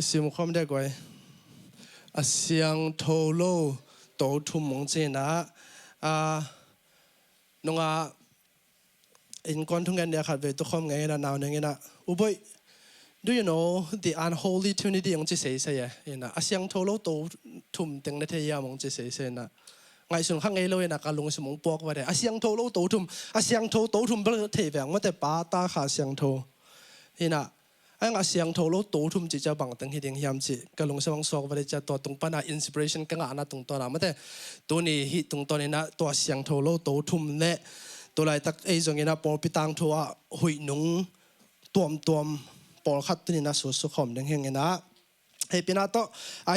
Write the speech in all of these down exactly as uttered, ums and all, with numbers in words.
Simkhawm dek guai. A siangtho lo to thum mong cinah, a, nungah innkuan thungen nia khat vei tukhawm ngei inah nau neng inah, "U boih, do you know the unholy trinity?" hong ci seisei e. Inah, "A siangtho lo to thum teng na thei hiam?" hong ci seisei inah, ngaihsun kha ngei lo inah ka lungsim hong puak vat e. A siangtho lo to thum, a siangtho to thum bel thei veng mate, Pa, Ta, Kha Siangtho. Inah, a siangtho lo to thum cih ciah bang teng hi ding hiam cih ka lungsim hong suak vat e. Ciah tua tung pana inspiration ka ngahna tungtawn ah mate, tuni hih tungtawn inah tua siangtho lo to thum le tulaitak ei zong inah pawlpi tangthu ah huih nung tuamtuam pawlkhat tuni inah susukhawm ding hi ing inah, hei pinah tawh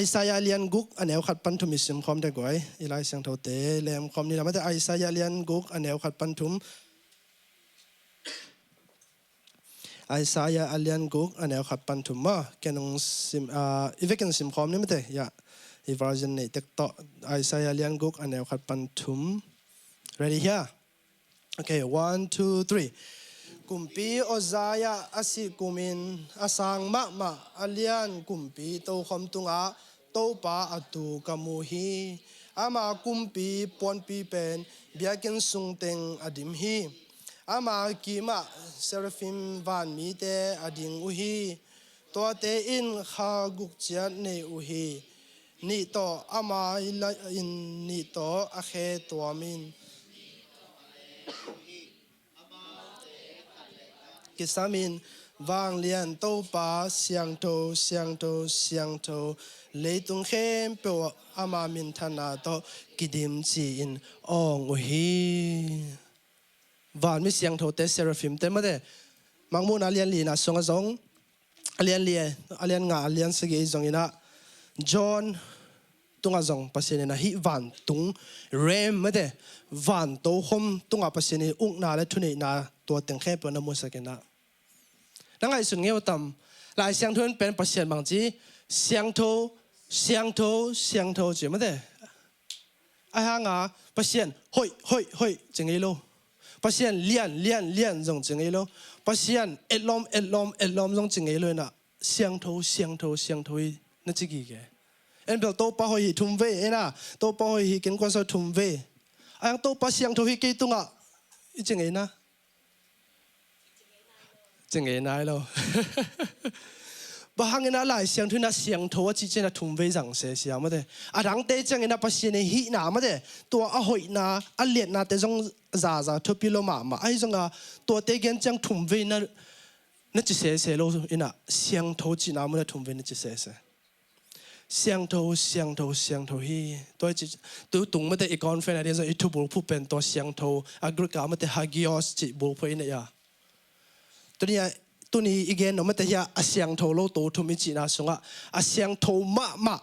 Isaiah lian guk a neu khat pan thum i simkhawm dek guai. I Lai Siangthote lemkhawm ni la mate, Isaiah lian guk a neu khat pan thum. Isaiah a lian guk a neu khat pan thum maw? Ken hong sim, ah, i vekin simkhawm ni mate, ya. I version neih tek tawh, Isaiah lian guk a neu khat pan thum. Ready hia? Okay, one, two, three. Kumpi Uzziah a sih kumin a sang mahmah a lian kumpi tokhom tungah Topa a tu ka mu hi. Ama kumpi puanpi pen biakinn sung teng a dim hi. Ama kimah seraphim vanmite a ding uh hi. Tuate in kha guk ciat nei uh hi. Nih tawh ama i la in nih tawh a khe tuamin kisamin, "Vanglian Topa, siangtho, siangtho, siangtho, leitung khempeuh ama minthanna tawh kidim," ci-in awng uh hi. Vanmi siangthote, seraphimte mate, Mangmuhna a lian lina sungah zong, a lian li, a lian nga, a lian sagih zong inah, John tungah zong Pasian inah hih vantung realm mate, van tokhom tungah Pasian in ukna le thuneihna tua teng khempeuh na musak inah. Na ngaihsun ngei uh tam? Lai Siangtho in pen Pasian bang ci, "Siangtho, siangtho, siangtho," ci mate. Ahi hanga Pasian hoih, hoih, hoih ci ngei lo. Pasian lian, lian, lian zong ci ngei lo. Pasian etlawm, etlawm, etlawm zong ci ngei lo inah, "Siangtho, siangtho, siangtho hi," na ci gige. En bel Topa hoih hi thum vei inah, Topa hoih hi ken kuan so thum vei. Ahi hang Topa siangtho hi kei tungah i ci ngei na. Ci ngei nai lo. Bang hang inah Lai Siangtho inah siangtho a cih ciangin a thum vei zang sese a mate. A dangte ciangin a Pasian i hihna mate, tua a hoihna, a liatnate zong zaza thupi lo mahmah. Ahi zongah tuate gen ciang thum vei na, na ci sese lo inah, siangtho cihna mun a thum vei na ci sese. Siangtho, siangtho, siangtho hi. Tua i cih, tu tung mate i conference a ding zong i thu bulphuh pen tua siangtho, a Greek ah mate hagios cih bulphuh i nei a. Tuni a, tuni i gen nop mate hi a, a siangtho lo to thum i cihna sungah, a siangtho mahmah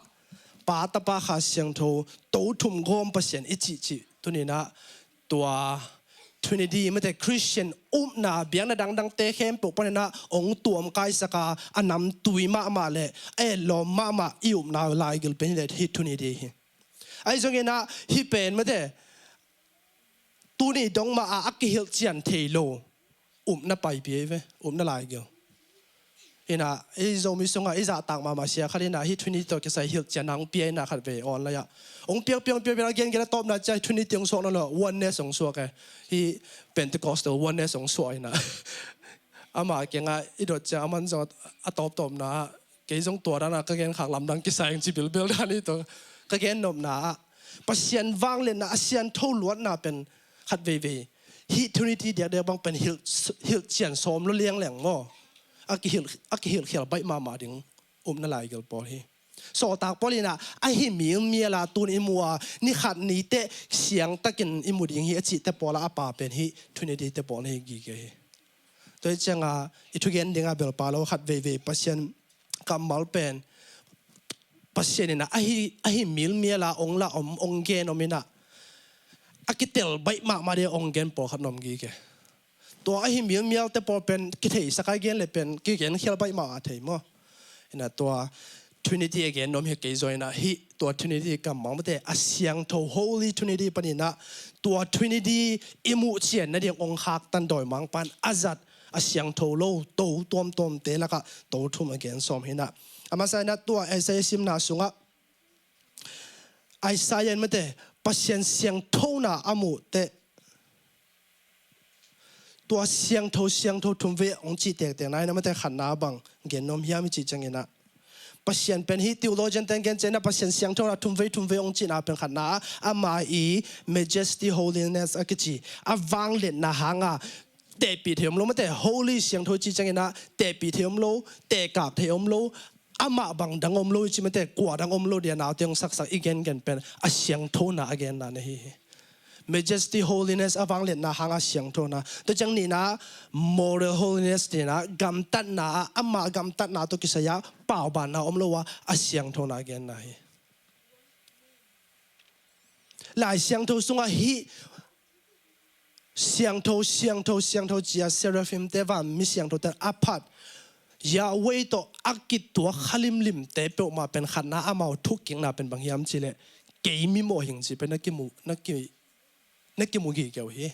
Pa, Tapa, Kha Siangtho to thum gawm Pasian i cihcih tuni inah, tua Trinity mate, Christian upna biakna dangdangte khempeuh pan inah hong tuamkaisak a, a namtui mahmah le a etlawm mahmah i upna laigil pen hi le hih Trinity hi. Ahi zong inah hih pen mate, tuni dong mah a, a kihilhcian thei lo upna paipi ahi ve, upna laigil. Inah, ei Zomi sungah i zahtak mahmah sia khat inah hih Trinity tawh kisai hilhcianna hong pia inah khat vei online ah. Hong piak, piak, piak, piak, a gen, gen a tawpna ciang Trinity hong suak nawn lo, Oneness hong suak e. Hih Pentecostal Oneness hong suak inah. Ama kiangah i dot ciang aman zong a tawptawpna ah, kei zong tua dan a ka gen khak lamdang kisai ing ci bilbel dan hi tawh. Ka gen nopna ah, Pasian vangliatna, a siangtho luatna pen khat veivei hih Trinity diakdiak bang pen hilh, hilhcian sawm lo liangliang maw? A kihilh, a kihilhkhial baih mahmah ding upna laigil pawl hi. Sawltak Paul inah, ahi milmial a tun i mu a, ni khat ni teh siangtakin i mu ding hi a cihte pawl ah a pa pen hih Trinity te pawl na hi gige hi. Tua hi cianga i thugen dinga belpa lo khat veivei Pasian kammal pen, Pasian inah ahi, ahi milmial a ong la om, ong gen om inah, a kitel baih mahmah ding ong gen pawlkhat na om gige. Tua ahi milmialte pawl pen kitheisak a gen le pen kigen khial baih mahmah thei maw? Inah tua Trinity a gen nuam hi kei zaw inah hih tua Trinity kammal mate, a siangtho Holy Trinity paninah tua Trinity i muh cian nading ong khaktan dawimangpan a zat a siangtho lo to tuamtuamte lakah to thum a gen sawm hinah. A masa in ah tua Isaiah simna sungah Isaiah in mate Pasian siangthona a muh teh tua siangtho siangtho thumvei hong cih tektek na in ah mate khatna bang gen nuam hiam i cih ciangin ah Pasian pen hi theologian ten gen ciangin ah Pasian siangthona thumvei thumvei hong cihna pen khatna ah ama i majesty holiness a kici a vangliatna hanga tehpih thei om lo mate holy siangtho i cih ciangin ah tehpih thei om lo, tehkak thei om lo, amah bang dang om lo i ci mate kua dang om lo dia naute hong saksak i gengen pen a siangthona a genna na hi hi. Majesty holiness a vangliatna hanga siangthona. Tua ciang nihna moral holiness tina gamtatna ah ama gamtatna tawh kisai ah paubanna om lo a a siangthona a genna hi. Lai siangtho sungah hih siangtho siangtho siangtho cia seraphim te van mi siangtho ten a phat Yahweh tawh a kituak khalimlimte peuhmah pen khatna amau thukkikna pen bang hiam cileh kei mi mawh hing ci pen na kimu na ki na kimu gige uh hi.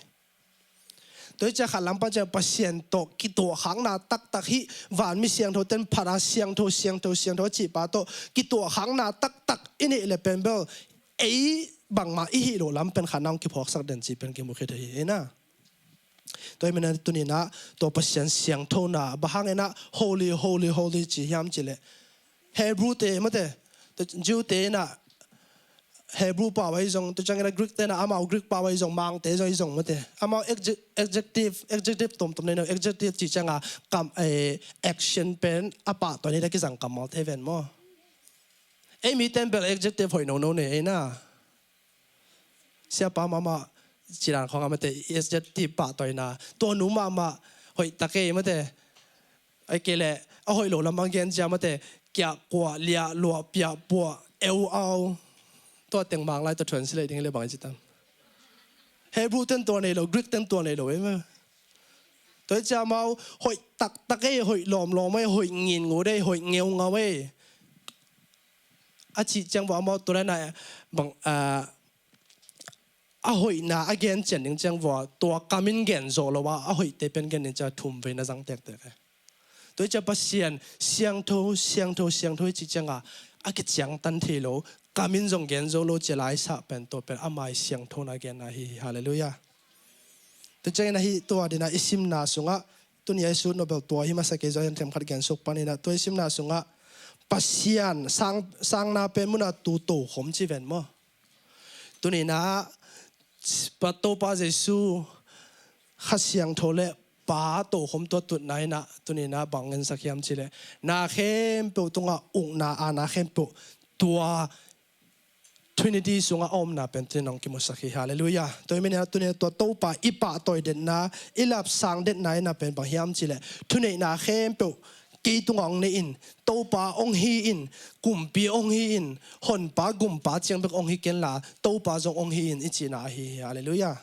Tua hi cia khat lampan cia Pasian tawh kituahkhakna taktak hi van mi siangtho ten phat a siangtho siangtho siangtho a cihpa tawh kituahkhakna taktak i neih le pen bel ei bangmah i hih loh lam pen khatna hong kiphawksak den ci pen kimu khit hi na. Tua hi mena tuninah tua Pasian siangthona bang hangin ah holy holy holy ci hiam cileh Hebrew te mate Jew te inah Hebrew pau ahi zong tu ciangin ah Greek te inah amau Greek pau ahi zong Mangte zong ahi zong mate amau adjective adjective tomtom nei no adjective ci cianga kam action pen a pahtawi nei da kizang kammal thei ven maw? Ei mi ten bel adjective hoih nono nei eina siapa mahmah cidan khawng a mate adjective pahtawina tua nu mahmah hoih takei mate ai kei leh a hoih lo lamang gen cia mate kiah kuah liah luah piah puah eu au tua teng mang lai tua thuan silei ding le bang citam Hebrew ten tua nei lo Greek ten tua nei lo ei ma tua cia mau hoih taktak ei hoih lawmlawm ei hoih nginngut ei hoih ngeungau ei a cih ciang vua amau tua lena bang a hoihna a gen cian ding ciang vua tua kamin gen zawh lo a a hoihte pen gen ding cia thum veina zang tektek e. Tua cia Pasian siangtho siangtho siangtho i cih cianga a kiciangtan thei lo kamin zong gen zo lo cia laisah pen tua pen amai siangthona genna hi hi. Halleluiah. Tua ciangin ahi tua dina i simna sungah tuni a i sut nobel tua hi masa kei zaw hian themkhat gen suk paninah tua i simna sungah Pasian sang, sangna pen muna tu tokhom ci ven maw? Tuninah Topa Jesu Kha Siangtho le Pa tokhom tua tutna inah tuninah bang ngensak hiam cileh na khempeuh tungah ukna a na khempeuh tua Trinity sungah a omna pen tunin hong kimusak hi. Halleluiah. Tua i mena tunin tua Topa i pahtawi detna i lapsang detna inah pen bang hiam cileh thuneihna khempeuh kei tungah hong nei in Topa hong hi in kumpi hong hi in honpa gumpa ciang bek hong hi kenla Topa zong hong hi in i cihna ahi hi. Halleluiah.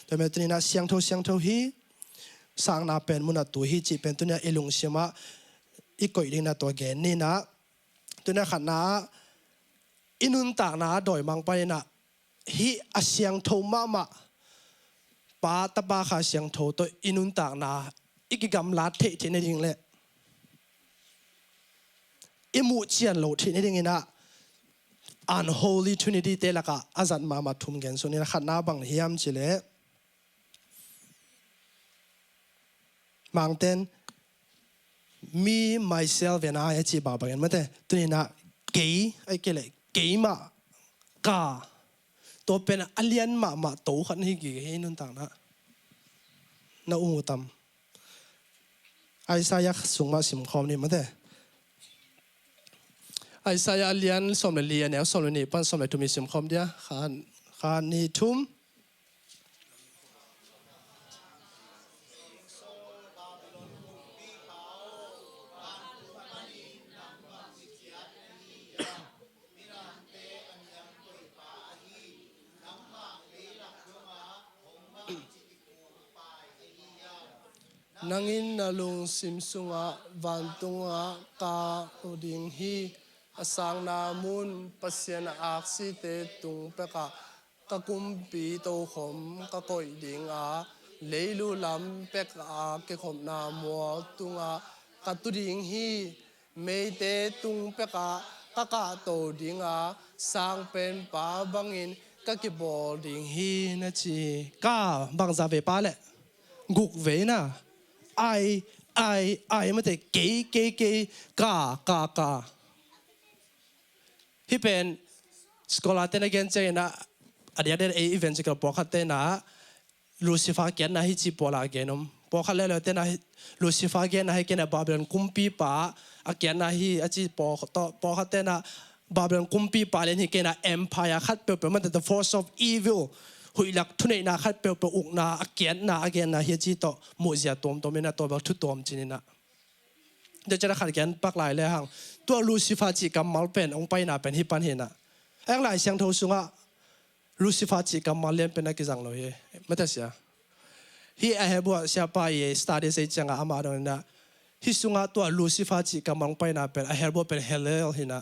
Tua i mena tuninah siangtho siangtho hi sangna pen muna tu hi cih pen tuninah i lungsimah i koih dingna tua gen ninah tuninah khatna ah i nuntakna a dawimang paninah hih a siangtho mahmah Pa Tapa Kha Siangtho tawh i nuntakna i kigamlat theih theih nading le i muh cian lo theih nadinginah unholy trinity te lakah a zat mahmah thum gen suk ninah khatna bang hiam cileh Mangten me myself and I a cih babangin mate tuninah kei ai kei le keimah ka tua pen a lian mahmah to khat na hi gige hi nuntakna na um uh tam? Isaiah sungmah simkhawm ni mate Isaiah a lian sawm le li a neu sawm le nih pan sawm le thum i simkhawm dia khan khan ni thum Nangin na lungsim sungah vantungah ka ko ding hi. A sangna mun Pasian a aksite tung pekah ka kumpi tokhom ka koih ding a leilu lam pek a kikhopna mual tungah ka tu ding hi. Meite tung pekah ka kahto dinga, sangpenpa bangin ka kibawl ding hi na ci. Ka bangza vei pa le guk vei na. Ai, ai, ai mate, kei, kei, kei, ka, ka, ka. Hih pen scholar te na gen ciangin ah, a diakdiak ei evangelical pawlkhat te na Lucifer kiatna hi ci pawl a gen om. Pawlkhat leuleu te na Lucifer genna hi kei na Babylon kumpipa a kiatna hi a ci pawl, pawlkhat te na Babylon kumpipa lian hi kei na empire khat peuhpeuh mate, the force of evil, huihlak thuneihna khat peuhpeuh ukna a kiatna a genna hi a ci tawh muhzia tuamtuam in a, tua bel thu tuam cin in a. Tua ciang a khat gen pak lai le hang, tua Lucifer cih kammal pen hong paina pen hih pan hi na. A yang Lai Siangtho sungah Lucifer cih kammal lian pen a kizang lo hi. Mate sia. Hih a Hebrew siapa i study sei ciangah amah dong in a, hih sungah tua Lucifer cih kammal hong paina pen a Hebrew pen Hellel hi na.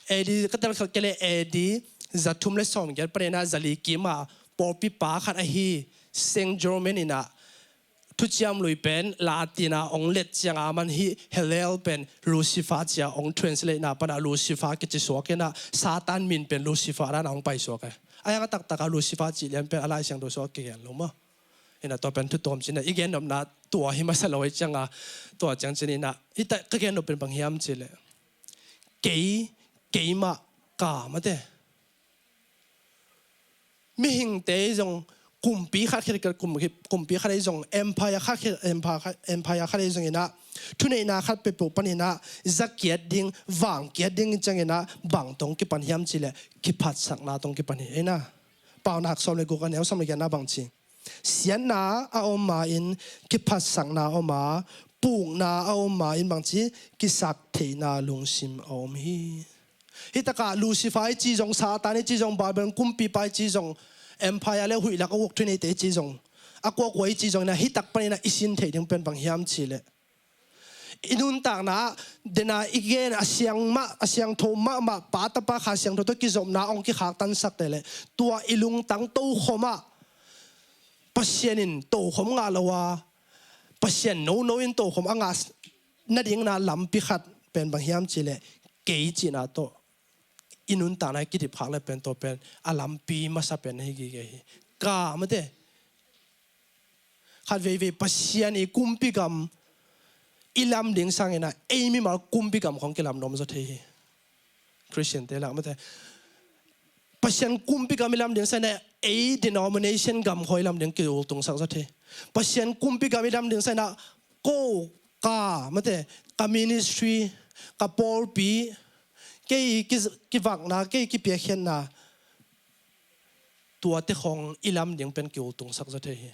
A D ka tel khat kei le A D za thum le sawm giat panin a za li kim a pawlpipa khat ahi Saint Germain in a, thuciam lui pen Latin a hong let ciang a man hih Hellel pen Lucifer ci a hong translate na pan a Lucifer kici suak in a, Satan min pen Lucifer dan a hong pai suak e. A yang a taktak a Lucifer cih lian pen a Lai Siangtho sungah kigen lo maw. In a tua pen thu tuam cin a, i gen nopna tua hi masa lo hi ciang a, tua ciang cin in a, hih ta ka gen nop pen bang hiam cih le, kei, keimah, ka mate. Mihingte zong kumpi khat khit, kum-, kumpi khat ei zong empire khat khit, empire khat, empire khat ei zong in a, thuneihna khat peuhpeuh pan in a za kiat ding, vang kiat ding ciang in a, bang tawh hong kipan hiam cih le kiphatsakna tawh hong kipan hi ei na. Paunak sawm le guk a neu sawm le giatna bang ci. Siatna a om ma-in kiphatsakna a om a, pukna a om ma-in bang ci, kisaktheihna lungsim a om hi. Hih takah Lucifer i ci zong, Satan i ci zong, Babylon kumpipa i ci zong, empire le huihlak a uk thuneihte i ci zong, a kuakua i ci zong in a, hih tak panin a i sin theih ding pen bang hiam cih le, i nuntakna ah dena i gen a siang mah, a siangtho mahmah, Pa, Tapa, Kha Siangtho tawh kizopna hong kikhaktansak te le, tua i lungtang tokhom ah Pasian in tokhom ngah lo a, Pasian nono in tokhom a ngah nading na lampi khat pen bang hiam cih le, kei cihna tawh i nuntakna i kidip khak le pen, tua pen a lampi masa pen na hi gige hi. Ka mate. Khat veivei Pasian i kumpi gam i lam ding sang in a, ei mimal kumpi gam khawng kilam nuam zaw thei hi. Christian te lak mate. Pasian kumpi gam i lam ding sang in a, ei denomination gam khawng i lam ding kiultungsak zaw thei. Pasian kumpi gam i lam ding sang in a, ko, ka mate, ka ministry, ka pawlpi, kei ki, kivakna, kei kipiakkhiatna, tuate khawng i lam ding pen kiultungsak zaw thei hi.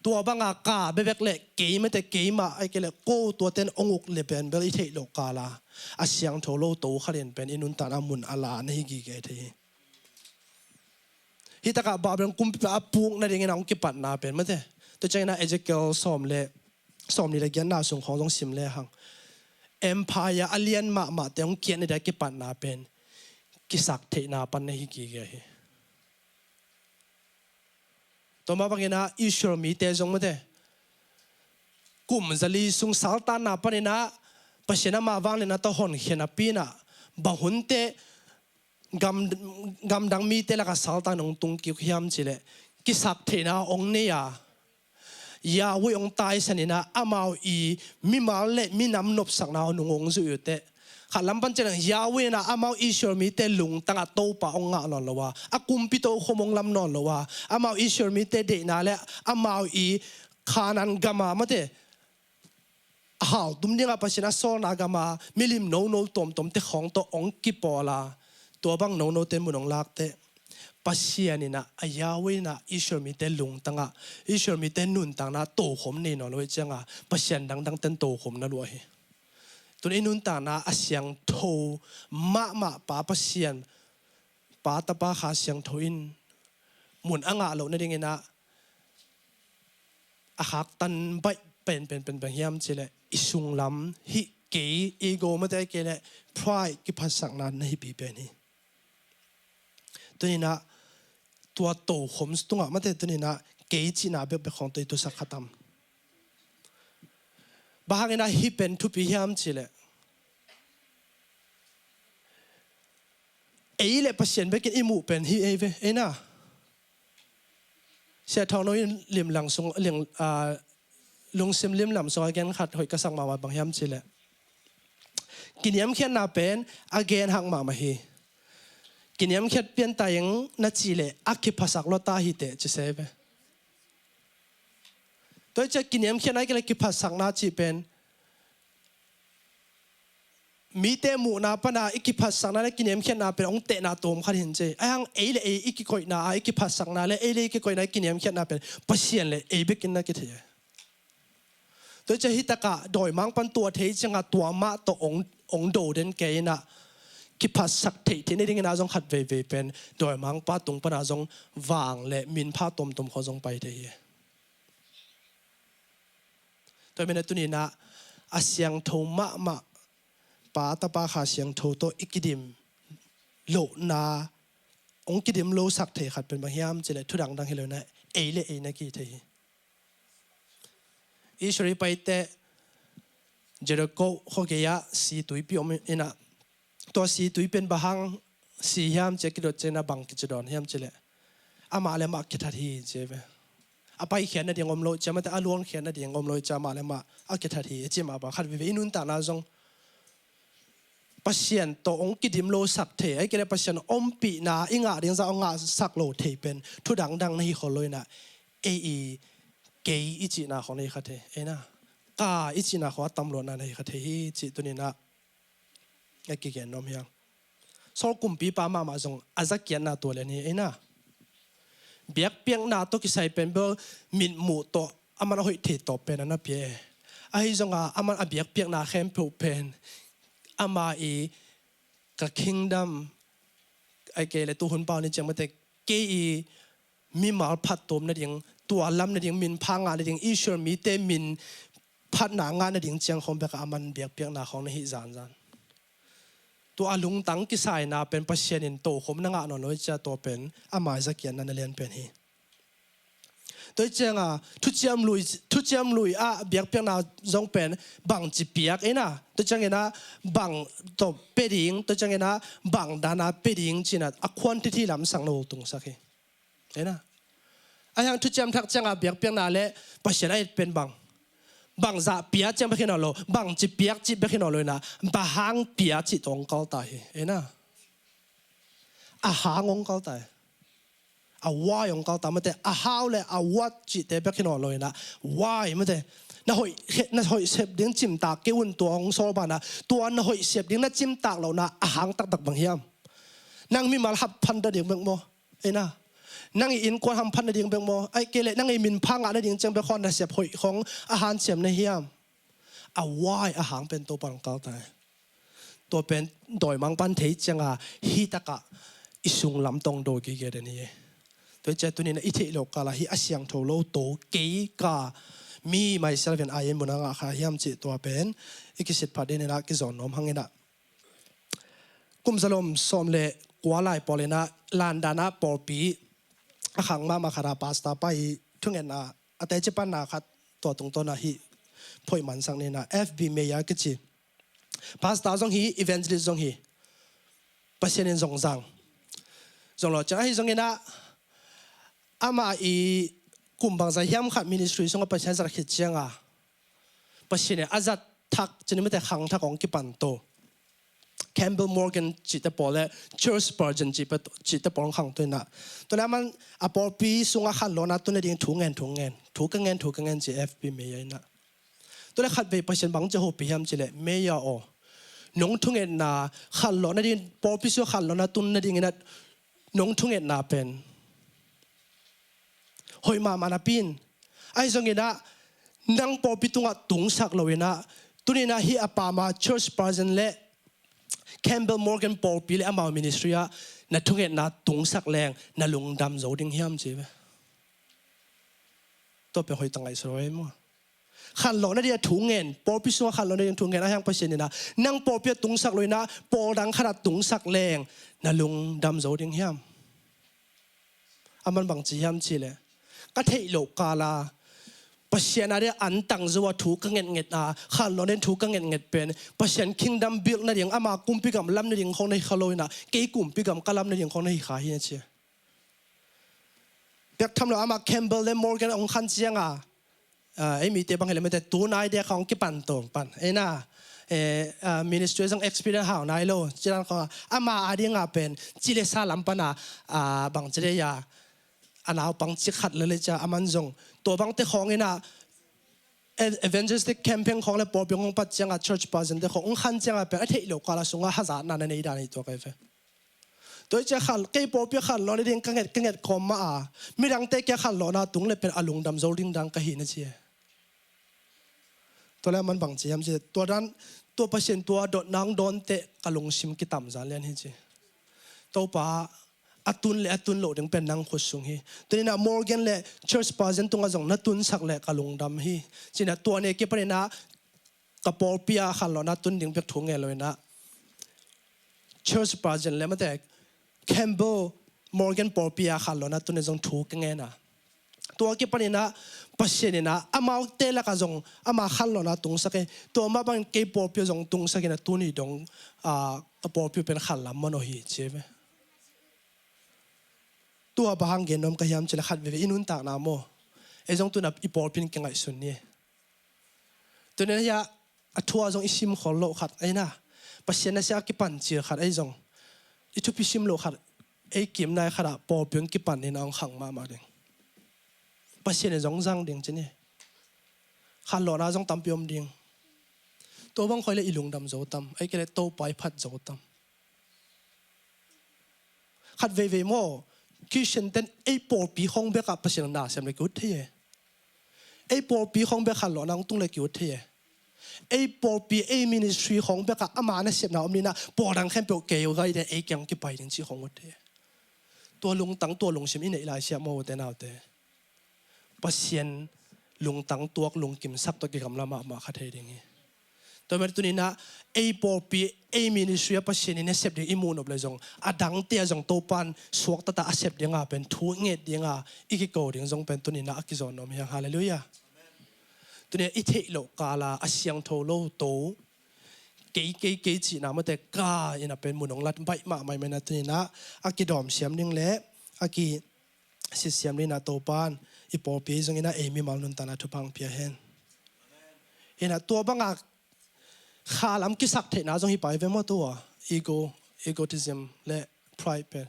Tua banga ka bebek le kei mate, keimah, ahih kei le ko, tuate in hong uk le pen bel i theih loh kal a, a siangtho lo to khat in pen i nuntakna mun a la na hi gige thei hi. Hih takah Babylon kumpipa a puk nading in a hong kipatna pen mate. Tua ciang in a Ezekiel sawm le, sawmnih le giatna sung khawng zong sim le hang, empire a lian mahmahte hong kiat nading a kipatna pen kisaktheihna pan na hi gige hi. Tua mah bang in a Israel mite zong mate, kum za li sung saltanna pan in a, Pasian amah vangliatna tawh honkhia napi in a, bang hun teh gam, gamdang mite lakah saltan hong tung kik hiam cih le, kisaktheihna hong nei a, Yahweh hong taisan in a, amau i mimal le minam nopsakna hong nung hong zuih uh teh, khat lam pan ciang Yahweh in a amau Israel mite lungtang ah Topa hong ngah nawn lo a, a kumpi tokhom hong lam nawn lo a, amau Israel mite deihna le amau i Kanaan gam a mate, a haltum dingah Pasian a sawlna gam a milim nono tuamtuamte khawng tawh hong kipawl a, tua bang nonote mun hong lak teh, Pasian in a, a Yahweh in a Israel mite lungtang ah, Israel mite nuntakna tokhom nei nawn lo ahih ciang a, pasian dangdangte in tokhom na luah hi. Tun i nuntakna a siangtho mahmah Pa Pasian, Pa, Tapa, Kha Siangtho in mun a ngah loh nading in a, a khaktan baih penpen pen bang hiam cih le, i sunglam hih kei, ego mate, ahih kei le pride, kiphatsakna na hi pipen hi. Tuni in a tua tokhom tungah mate, tuni in a kei cihna bekbek khawng tawh i tusak kha tam. Bang hangin ah hih pen thupi hiam cih leh, ei le Pasian bekin i muh pen hih ei ve, ei na. Sia Thawng No in limlang sung, lim, ah, lungsim limlam sung a gen khat hoih ka sak mahmah, bang hiam cih leh, kiniamkhiatna pen a gen hak mahmah hi. Kiniamkhiat pian ta ing na cih leh a kiphasak lua ta hi teh ci se ve. Tua hi ciang kiniamkhiatna hi kei leh kiphatsakna cih pen mite muhna pana i kiphatsakna le kiniamkhiatna pen hong tehna tawm khat hi ci. Ahi hang ei le ei i kikoihna a i kiphatsakna le ei le ei i kikoihna i kiniamkhiatna pen Pasian le ei bekin na kithei. Tua hi ciang hih takah dawimangpa'n tua thei ciangah tua mah tawh hong, hong do den kei in ah, kiphatsak theih theih nadingin ah zong khat veivei pen dawimangpa tung pana zong vang le minpha tuamtuam khawng zong pai thei hi. Tua hi manin ah tuni-in ah a siangtho mahmah Pa, Tapa, Kha Siangtho tawh i kidim lohna, hong kidim losak thei khat pen bang hiam cih leh thu dangdang hi lo in ah ei le ei na kithei hi. Israel paite Jericho khuagei ah situipi om in ah, tua situi pen bang hang si hiam ci-a kidot ciangin ah bang kici dawn hiam cih leh, amah le amah kithat hi ci ve. A paikhiat nading om lo, ciamate a luankhiat nading om lo, ciamah le amah a kithat hi, a ci mah bang khat veivei i nuntakna zong Pasian tawh hong kidim losak thei, ahih kei leh Pasian ompihna i ngah ding zah hong ngahsak lo thei pen thu dangdang na hi khol lo in ah, ei i, kei i cihna khawng na hi kha thei, ei na, ka i cihna khawng a tam luatna na hi kha thei hi cih tuni-in ah a kigen nuam hi hang. Saul kumpipa mahmah zong a zakiatna tua lian hi, ei na. Biakpiakna tawh kisai pen bel mitmuh tawh aman a hoih thei tawp pen a na pia e. Ahi zongin aman a biakpiakna khempeuh pen ama i, ka kingdom, ahih kei leh tu hun pau ni ciang mate, kei i mimal phattuam nading, tua lam nading, minpha ngah nading, Israel mite min phatna ngah nading ciang khawng bekah aman biakpiakna khawng na hi zanzan. Tua a lungtang kisaina pen Pasian in tokhom na ngah nawn lo hi ciang tua pen ama zakiatna na lian pen hi. Tua hi ciangin thuciam lui, thuciam lui ah biakpiakna zong pen bangci piak, ei na. Tua ciangin ah bang tawh pia ding, tua ciangin ah bang dan a pia ding ci-in ah a khuan thithilam sang lo tungsak hi. Ei na. Ahi hang thuciam thak ciangin biakpiakna le Pasian a et pen bang, bangzah pia cih bek hi nawn lo, bangci piak cih bek hi nawn lo in ah, bang hang pia cih tawh hong kal ta hi. Ei na. A hang hong kal ta hi. A why hong kal ta mate, a how le a what cihte bek hi nawn lo in ah, why mate. Na hoih, na hoih sep ding cimtak kei un, tua hong sawl banah, tua na hoih sep ding na cimtak lohna a hang taktak bang hiam? Nang mimal hamphat nading bek maw? Ei na. Nang i innkuan hamphat nading bek maw? Ahih kei leh nang i minpha ngah nading ciang bek khawng na sep hoih khawng a hanciam na hiam? A why, a hang pen Topa'n hong kal ta hi. Tua pen dawimangpa'n thei ciangin hih takah i sunglam tawh hong do gige den hi. Tua hi ciang tuni-in ah i theih loh kal ah hih a siangtho lo to, kei, ka, me, myself and I in mun a ngah kha hiam cih tua pen i kisit phat dingin ah kizawn nuam hang in ah. Kum zalom sawm le kua lai pawl in ah London ah pawlpi a khang mahmah khat ah pastor pa i thungetna a teci panna khat, tua tungtawn ah hih phoih mansak ni in ah, F B Meyer kici. Pastor zong hi, evangelist zong hi. Pasian in zong zang. Zong lo ciang ahi zongin ah, amah i kum bangzah hiam khat ministry sungah Pasian zat khit ciangin, Pasian in a zat thak, ci ni mate, khang thak hong kipan to. Campbell Morgan cihte pawl le Charles Spurgeon cihte pawl hong khangto in ah, tua le aman a pawlpi sungah khanlawhna tun nading thu ngen, thu ngen, thu ka ngen, thu ka ngen ci, F B Meyer in ah. Tua le khatvei Pasian bang ci hopih hiam cih leh, Meyer aw, nong thungetna khanlawh nading, pawlpi sungah khanlawhna tun nadingin ah nong thungetna pen hoih mahmah napi in, ahi zongin ah nang pawlpi tungah tungsak lo in ah, tuni-in ah hih a pam a Charles Spurgeon le Campbell Morgan pawlpi le amau ministry ah na thungetna tungsak leng na lungdam zo ding hiam ci ve. Tua pen hoih tak ngaihsut ei maw. Khanlawh nading a thu ngen, pawlpi sungah khanlawh nading a thu ngen, ahi hang Pasian in ah nang pawlpi ah tungsak lo in ah pawl dang khat ah tungsak leng na lungdam zo ding hiam? Aman bang ci hiam cih leh, ka theih loh kal ah Pasian a dia an tang zo a thu ka ngetnget a, khanlawh nen thu ka ngetnget pen Pasian kingdom build nading, ama kumpi gam lam nading khong na hi kha lo inah, kei kumpi gam ka lam nading khong na hi kha hi na ci. Piak tham lo ama Campbell le Morgan hong khan cianga, ah, ei mite bang hi le mete tunai dia khong kipan tong pan. Ei na, eh, ah, ministry zong experience hau nai lo. Cidan khong ama a dinga pen, ci le sa lam pana, ah, bang ci le ya, a naupang ci khat le le cia, a man zong. Tua bangte khong inah, ev-, evangelistic campaign khong le pawlpi hong pat cianga church pastor te khong hong khan cianga pen a theih lo kala sunga hazatna na nei dan hi tua kai ve. Tua i cia khan, kei pawlpi khanlawh nading ka nget, ka nget kawm ma a, midangte kia khanlawhna tung le pen a lungdam zo ding dan ka hi na ci. Tua le a man bang ci hiam ci, tua dan, tua Pasian tua dot nang dawnte ka lungsim kitam zan lian hi ci. Topa, a tun le a tun loh ding pen nang khut sung hi. Tuninah Morgan le church pastor tungah zong na tunsak le ka lungdam hi. Cinah tua ne kipaninah ka pawlpi a khanlawhna tun ding pek thu nge lo inah church pastor le mate Campbell Morgan pawlpi a khanlawhna tun ding zong thu ka ngen a. Tua kipaninah Pasian inah amaute lakah zong ama khanlawhna tungsak e. Tua mah bangin kei pawlpi zong tungsak inah tuni dong, ah, ka pawlpi pen khanlam man aw hi ci ve. Tua bang hang gen nuam ka hiam cih leh khat veve i nuntakna maw, ei zong tuna i pawlpi in kingaihsun ni. Tuna hia a thu a zong i sim khol loh khat ei na, Pasian na sia a kipan cil khat ei zong, i thupi sim loh khat ei kim nai khat ah pawlpi in kipan in a hong khang mahmah ding. Pasian in zong zang ding ci ni. Khanlawhna zong tampi om ding. Tua bang khoi le i lungdam zo tam, ei kei le Topa i phat zo tam. Khat veivei maw, Christian ten ei pawlpi khong bekah Pasian na sem le ki ut thei e. Ei pawlpi khong bek khanlawhna hong tung le ki ut thei e. Ei pawlpi, ei ministry khong bekah ama nasepna om ninah pawl dang khempeuh kei uh gai den ei kiang kipai ding cih khong ut thei e. Tua lungtang, tua lungsim i neih lai siah maw ute naute. Pasian lungtang tuak lungkimsak tawh kigamla mahmah kha thei ding hi. Tua mah tuninah ei pawlpi, ei ministry a Pasian in a sep ding i muh nop le zong, a dangte a zong Topan suaktatah a sep dinga pen thu nget dinga i kiko ding zong pen tuninah a kizawn nuam hi hang. Halleluiah. Tuninah i theih loh kala a siangtho lo to kei kei kei cihna mate ka ina pen mun hong lat baih mahmah ina tuninah a kidawm siam ding le a ki sitsiam ding ina Topan i pawlpi zong ina ei mimal nuntakna thupha hong pia hen. Ina tua banga khalam kisak theihna zong hi pai ve maw tua, ego, egotism le pride pen.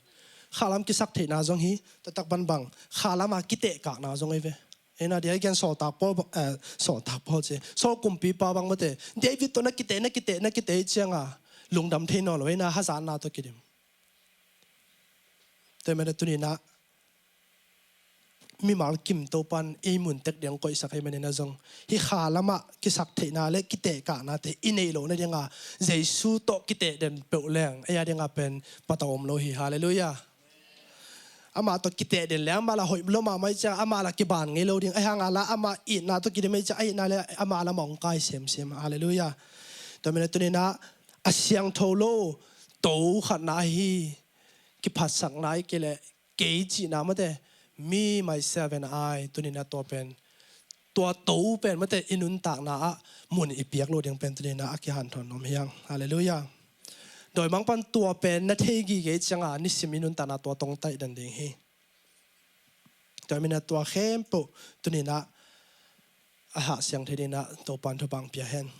Khalam kisak theihna zong hi, taktak bangbang khalama kitehkakna zong hi ve. Ina dia i gen sawltak Paul, eh, sawltak Paul ci, Saul kumpipa bang mate David tawh na kiteh, na kiteh, na kiteh cianga lungdam thei nawn lo ina hazatna tawh kidim. Tua mate tuninah mimal kim Topan ei mun tek ding koihsak hi manina zong hi khalamah kisak theihna le kitehkaknate i neih loh nadinga Jesu tawh kiteh den peuh leng ei a dinga pen patau om lo hi. Halleluiah. Amah tawh kiteh den le amah la hoih lo mahmah i ciang amah la kiban ngei lo ding, ahi hanga la amah itna tawh kidim i ciang a itna le amah la mah hong kai semsem. Halleluiah. Tua mate tuninah a siangtho lo to khatna ahi kiphatsakna i kei le kei cihna mate, me, myself and I, tuninah tua pen, tua to pen mate i nuntakna ah mun i piak lo ding pen tuninah a kihanthawn nuam hi hang. Halleluiah. Dawimangpan tua pen na thei gige cianga nisim i nuntakna tua tongtaih den ding hi. Tua mina tua khempeuh tuninah a hahsiang thei dinah Topan thupha hong pia hen.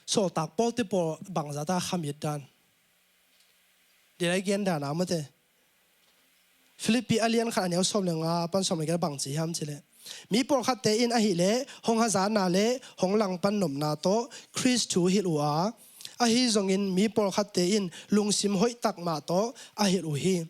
Sawltak Paul te pawl bangzata khamit dan. Dia i gen dana mate Philippi a lian khat a neu sawm le nga pan sawm le giat bang ci hiam cih leh, mi pawlkhatte in ahih leh hong hazatna le hong langpan nopna tawh Khrist thu hilh uh a, ahi zongin mi pawlkhatte in lungsim hoih tak mah tawh a hilh uh hi.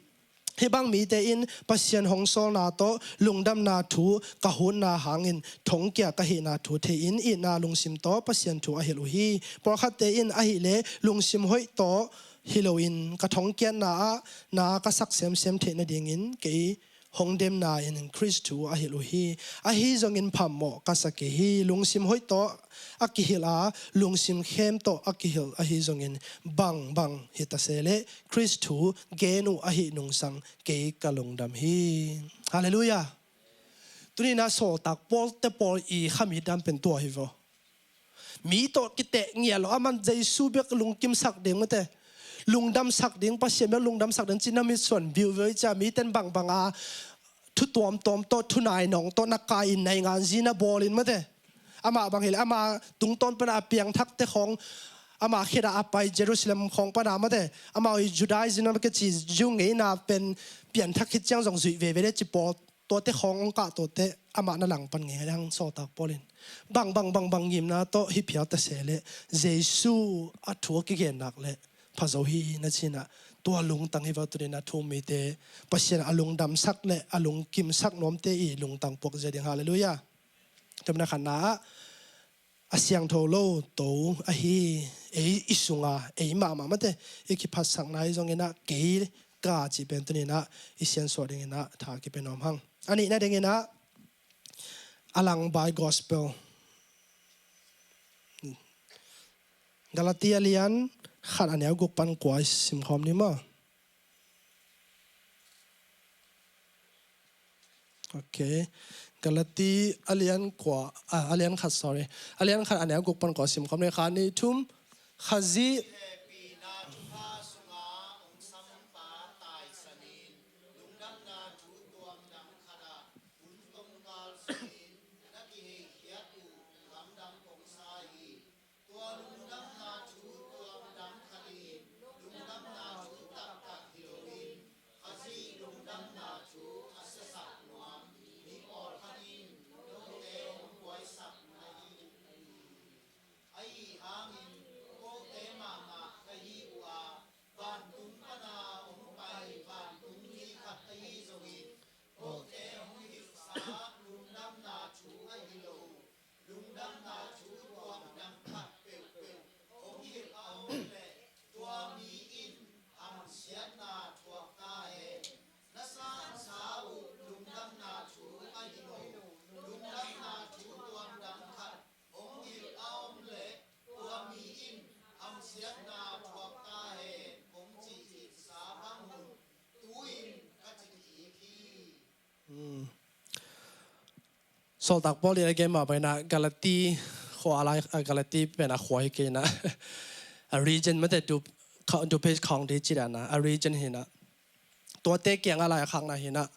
Hih bang mite in Pasian hong sawlna tawh lungdamna thu ka hutna hangin thongkia ka hihna thu thei-in itna lungsim tawh Pasian thu a hilh uh hi. Pawlkhatte in ahih leh lungsim hoih tawh hi loin ka thongkiatna ah na ka sak semsem theih nadingin kei hong demna in Khrist thu a hilh uh hi. Ahi zongin phamawh ka sa kei hi. Lungsim hoih tawh a kihilh a, lungsim khem tawh a kihilh ahi zongin bangbang hi ta se leh Khrist thu gen uh ahi nungsang kei ka lungdam hi. Halleluiah. Tuni-in ah sawltak Paul te pawl i khami dan pen tua hi vaw. Mi tawh kiteh ngiat lo, aman Jesu bek lungkimsak ding mate, lungdamsak ding, Pasian bek lungdamsak ding cih na mitsuan viu viu i cia, mi ten bangbang a thu tuamtuam tawh, thu nainawng tawh na kai in, naingan zi na bawl in mate. Amah bang hileh ama tungtawn pana a piangthakte khawng, ama khit a a pai Jerusalem khawng pana mate, amau i Judaism a kici Jew ngeina pen pianthak khit ciang zong zuih veve le ci pawl, tuate khawng ong kah tuate amah na langpan ngei hang sawltak Paul in. Bangbang bangbang ngimna tawh hi phial ta se leh Jesu a thu a kigen nak leh phazo hi na ci-in ah, tua lungtang hi vaw. Tuni-in ah thu-um mite, Pasian a lungdamsak le a lungkimsak nuamte i lungtang puak zia ding. Halleluiah. Tua manin ah khatna ah, a siangtho lo to ahi, ei i sunga, ei mahmah mate, i kiphatsakna hi zongin ah, kei ka cih pen tuni-in ah i siansuah dingin ah tha kipia nuam hang. A nihna dingin ah, a langbai gospel. Galati a lian khat a neu guk pan kua i simkhawm ni maw? Ok. Galati a lian kua, ah, a lian khat, sorry. A lian khat a neu guk pan kua simkhawm ni. Khat, nih, thum. Khazih Tua lungdamna thu tuamdam khat in lungdamna thu taktak hi loin, Khazih lungdamna thu a siasak nuam mi pawlkhat in note hong buaisak na hi uh hi. Ahi hangin kote mahmah ka hi uh a, vantung pana hong pai vantung mi khat ahi zongin, kote hong hilhsa lungdamna thu ahi lo uh. Lungdamna thu tuamdam khat peuhpeuh hong hilh a om leh, tua mi in hamsiatna thuak ta hen. Na sansa uh lungdamna thu ahi lo uh. Lungdamna thu tuamdam khat hong hilh a om leh, tua mi in hamsiatna thuak ta hen hong ci khinsa bang un, tu-in ka ci kik hi. Sawltak Paul in a gen mah bangin ah Galati khua lai, a Galati pen a khua hi kei in ah, a region mate, Du, Du, Dupage County ci dan a, a region hi in ah, tuate kiangah lai a khakna hi in ah,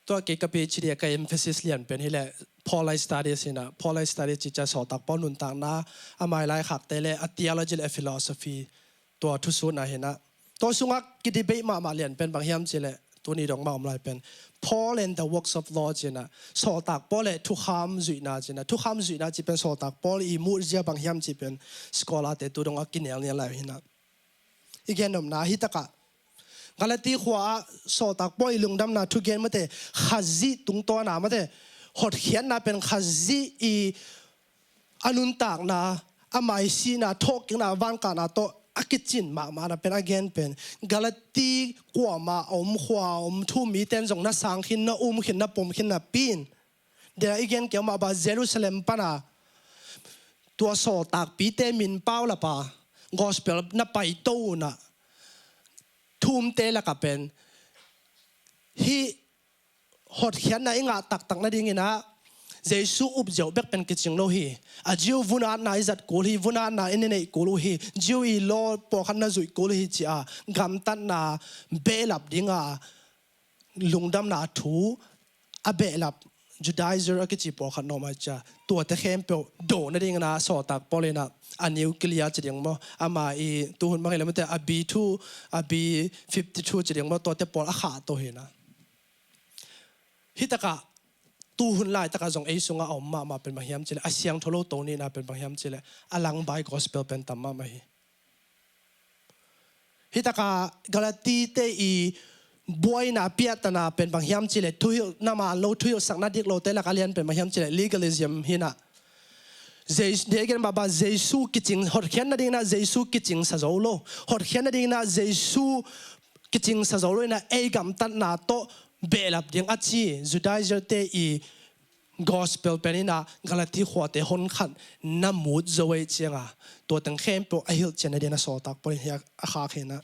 tua kei ka PhD a ka emphasis lian pen hileh Pauline studies hi in ah, Pauline studies ci cia sawltak Paul nuntakna, ama i lai khakte le a theology le a philosophy, tua thusutna hi in ah, tua sungah kidebate mahmah lian pen bang hiam cih leh, tuni dong mah om lai pen Paul and the works of law ci in ah, sawltak Paul le thukham zuihna ci in ah, thukham zuihna cih pen sawltak Paul i muhzia bang hiam cih pen scholar-te tu dong a kinelnial lai hi in ah. I gen nopna hi takah Galati khua ah sawltak Paul i lungdamna thugen mate, Khazih tungtawn a mate, hotkhiatna pen Khazih i a nuntakna, ama i sihna, thawhkikna, vankahna tawh a kicin mahmahna pen a gen pen, Galati kuamah a om, khua a om thu-um mite in zong na sang khin, na um khin, na pom khin napi in, dena i gen keu mah bang Jerusalem pana tua sawltakpite min paulap a gospel na paito un ah, thu-umte lakah pen hih hotkhiatna i ngah taktak nadingin ah, Jesu up ziau bek pen kicing lo hi. A Jew vun-atna i zat kul hi, vun-atna i na neih kul uh hi, Jew i law pawlkhat na zuih kul hi ci-a gamtatna behlap dinga lungdamna thu a behlap Judaizer a kici pawlkhat na om a, cia tuate khempeuh do nadingin ah sawltak Paul in ah, a nuclear ci ding maw, ama i tuhun bang hileh mate, a B two, a B fifty-two ci ding maw, tuate pawl a khahto hi in ah. Hi takah tuhun laitakah zong ei sungah a om mahmah pen bang hiam cih leh, a siangtho lo to nihna pen bang hiam cih leh, a langbai gospel pen tam mahmah hi. Hi takah Galatite i buaina, piahtana pen bang hiam cih leh, thuhilhna man lo, thuhilhsakna dik lote lak a lian pen bang hiam cih leh, legalism hi in ah. Jesu, dei gen baba Jesu kicing, hotkhiat nadingin ah Jesu kicingsa zo lo, hotkhiat nadingin ah Jesu kicingsa zo lo in ah, ei gamtatna tawh behlap ding a ci Judaizerte i gospel pen in ah Galati khuate honkhat na mut zo ei cianga, tua teng khempeuh a hilhcian nadingin ah sawltak Paul in hi a, a khak hi in ah.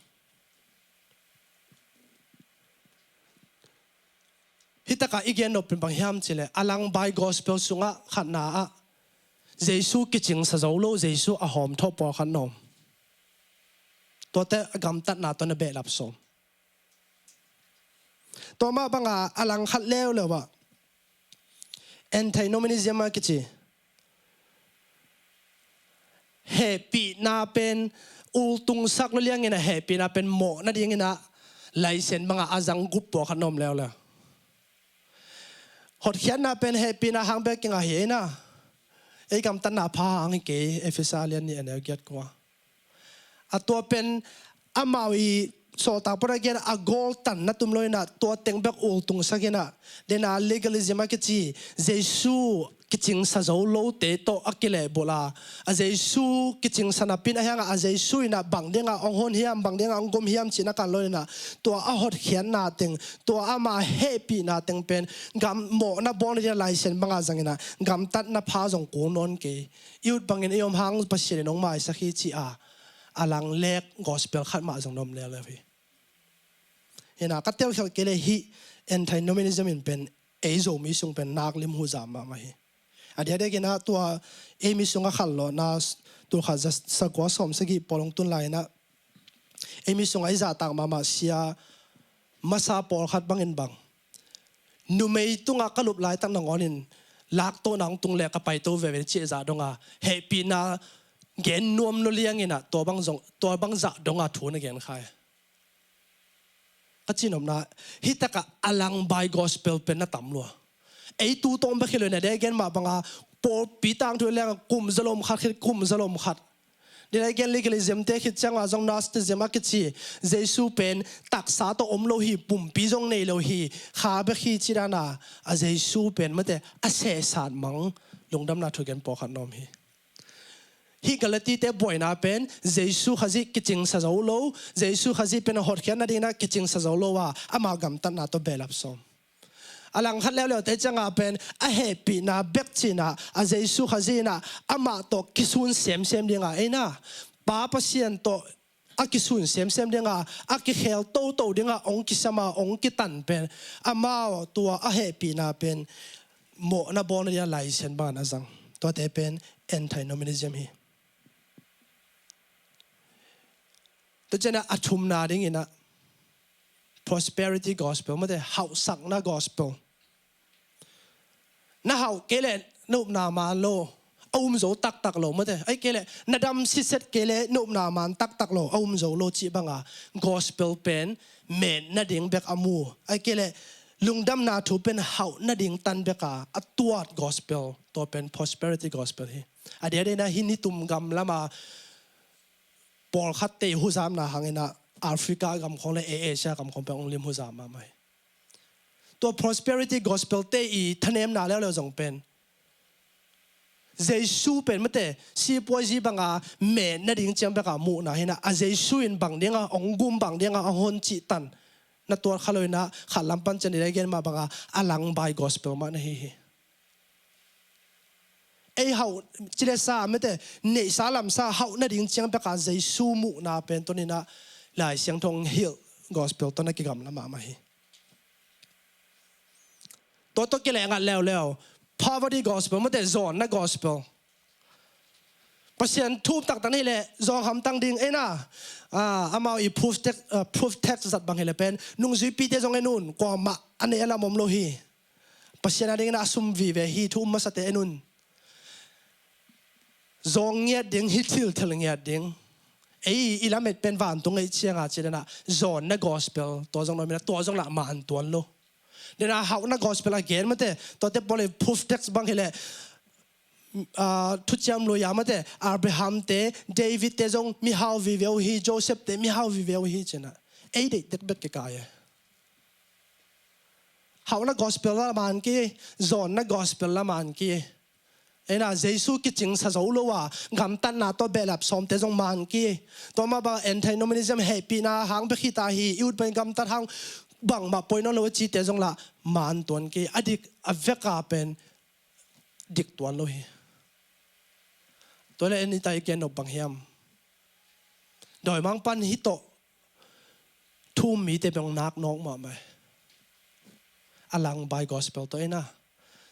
Hih takah i gen nop pen bang hiam cih leh, a lang by gospel sungah khatna ah Jesu kicingsa zo lo, Jesu a hawmthawh pawlkhat na om. Tuate a gamtatna tawh na behlap sawm. Tua mah banga a langkhat leuleu ah antinomianism a kici, hehpihna pen ultungsak lo liangin ah hehpihna pen mawh nadingin ah laisen banga a zang gup pawlkhat na om leuleu. Hotkhiatna pen hehpihna hang bek kinga hi ei na. Ei gamtatna pha hang hi kei, Efesa lian nih a neu giat kua. A tua pen amau i sawltak pawlkhat a gen a goal tan na tum lo in ah tua teng bek ultungsak in ah, dena legalism a kici, Jesu kicingsa zo lote tawh a kilehbulh a, a Jesu kicingsa napi in a hiangah a Jesu in ah bang dingah hong hon hiam, bang dingah hong gum hiam cih na kan lo in ah, tua a hotkhiatna teng, tua ama hehpihna teng pen gam mawhna bawl nading a laisen banga zang in ah gamtatna pha zong kul nawn kei. I ut bangin ei om hang Pasian in hong maisak hi ci a, a lang lek gospel khat mah zong na om leuleu hi. Hi na, ka telkhialh kei leh hih antinomianism in pen ei Zomi sung pen nak lim huzam mahmah hi. A diakdiakin ah tua ei mi sungah khanlawhna tulkhat za sagih sawm sagih pawl hong tun lai in ah, ei mi sungah i zahtak mahmah sia masa pawlkhat bangin bang, numei tungah ka lup laitak nangawnin laktohna hong tung leh ka paito veve cih zah donga, hehpihna gen nuam lo liangin ah tua bang zong, tua bang zah donga thu na gen kha hi. Ka cihnopna, hih takah a lang by gospel pen na tam lua. Ei tu tawh bek hi lo in ah, dei gen mah banga pawlpi tangthu leng kum zalom khat khit kum zalom khat. Dei gen legalism te khit ciangah zong Gnosticism a kici, Jesu pen taksa tawh om lo hi, pumpi zong nei lo hi, kha bek hi ci dana, a Jesu pen mate a sehsat mang lungdamna thugen pawlkhat na om hi. Hih Galati te buaina pen Jesu Khazih kicingsa zo lo, Jesu Khazih pen a hotkhiat nadingin ah kicingsa zo lo a, ama gamtatna tawh behlap sawm. A langkhat leuleu te ciangah pen a hehpihna bek ci in ah, a Jesu Khazih in ah amah tawh kisun semsem dingah ei na, Pa Pasian tawh a kisun semsem dingah, a kikhel toto dingah hong kisam a, hong kitan pen amau tua a hehpihna pen mawhna bawl nadingah laisen banga na zang. Tuate pen antinomianism hi. Tua ciangah a thumna dingin ah prosperity gospel, mate hauhsakna gospel. Na hauh kei leh na upna maan lo, a um zo taktak lo, mate, ahih kei leh na dam sitset kei leh na upna maan taktak lo, a um zo lo cih banga gospel pen met nading bek a mu, ahih kei leh lungdamna thu pen hauh nading tan beka a tuat gospel, tua pen prosperity gospel hi. A diakdiakin ah hih nitum gam lama pawlkhatte i huzamna hangin ah Africa gam khawng leh Asia gam khawng pen hong lim huzam mahmah hi. Tua prosperity gospel te i thanemna leuleu zong pen Jesu pen mate sipuazi banga met nading ciang beka muhna hi in ah, a Jesu in bang dingah hong gum, bang dingah hong hon cih tan na tuat kha lo in ah, khat lam pan ciang i gen mah banga a lang by gospel mah na hi hi. Ei hauh cilesa mate neihsa lamsa hauh nading ciang beka Jesu muhna pen tuni in ah Lai Siangtho hong hilh gospel tawh na kigamla mahmah hi. Tua tawh kileh ngat leuleu poverty gospel, mate zawnna gospel. Pasian thu um taktak na hih leh zawng hamtang ding ei na. Ah, amau i proof text, ah, proof text zat bang hi leh pen nungzuipite zong en un, kuamah a neih a lam om lo hi. Pasian a dingin a sum vive hi, thu um masate en un. Zawng ngiat ding hi, thilthel ngiat ding. Ei i lamet pen vantung ei cianga ci dana zawnna gospel tua zong nuam in ah, tua zong lah maan tuan lo. Dena hauhna gospel a gen mate, tuate pawl i proof text bang hi leh, ah, Thuciam Lui a mate, Abraham te, David te zong mihau vive uh hi, Joseph te mihau vive uh hi ci in ah ei deih tek bek kikai e. Hauhna gospel lah maan kei, zawnna gospel lah maan kei. Ei na, Jesu kicingsa zo lo a gamtatna tawh behlap sawmte zong maan kei. Tua mah bang antinomianism hehpihna hang bek hi ta hi, i ut bangin gamtat hang bangmah poi nawn lo a cite zong lah maan tuan kei. A dik a veka pen dik tuan lo hi. Tua leh en i ta i gen nop bang hiam? Dawimangpa'n hih tawh thu um mite bang nak nawk mahmah hi. a langbai gospel tawh ina.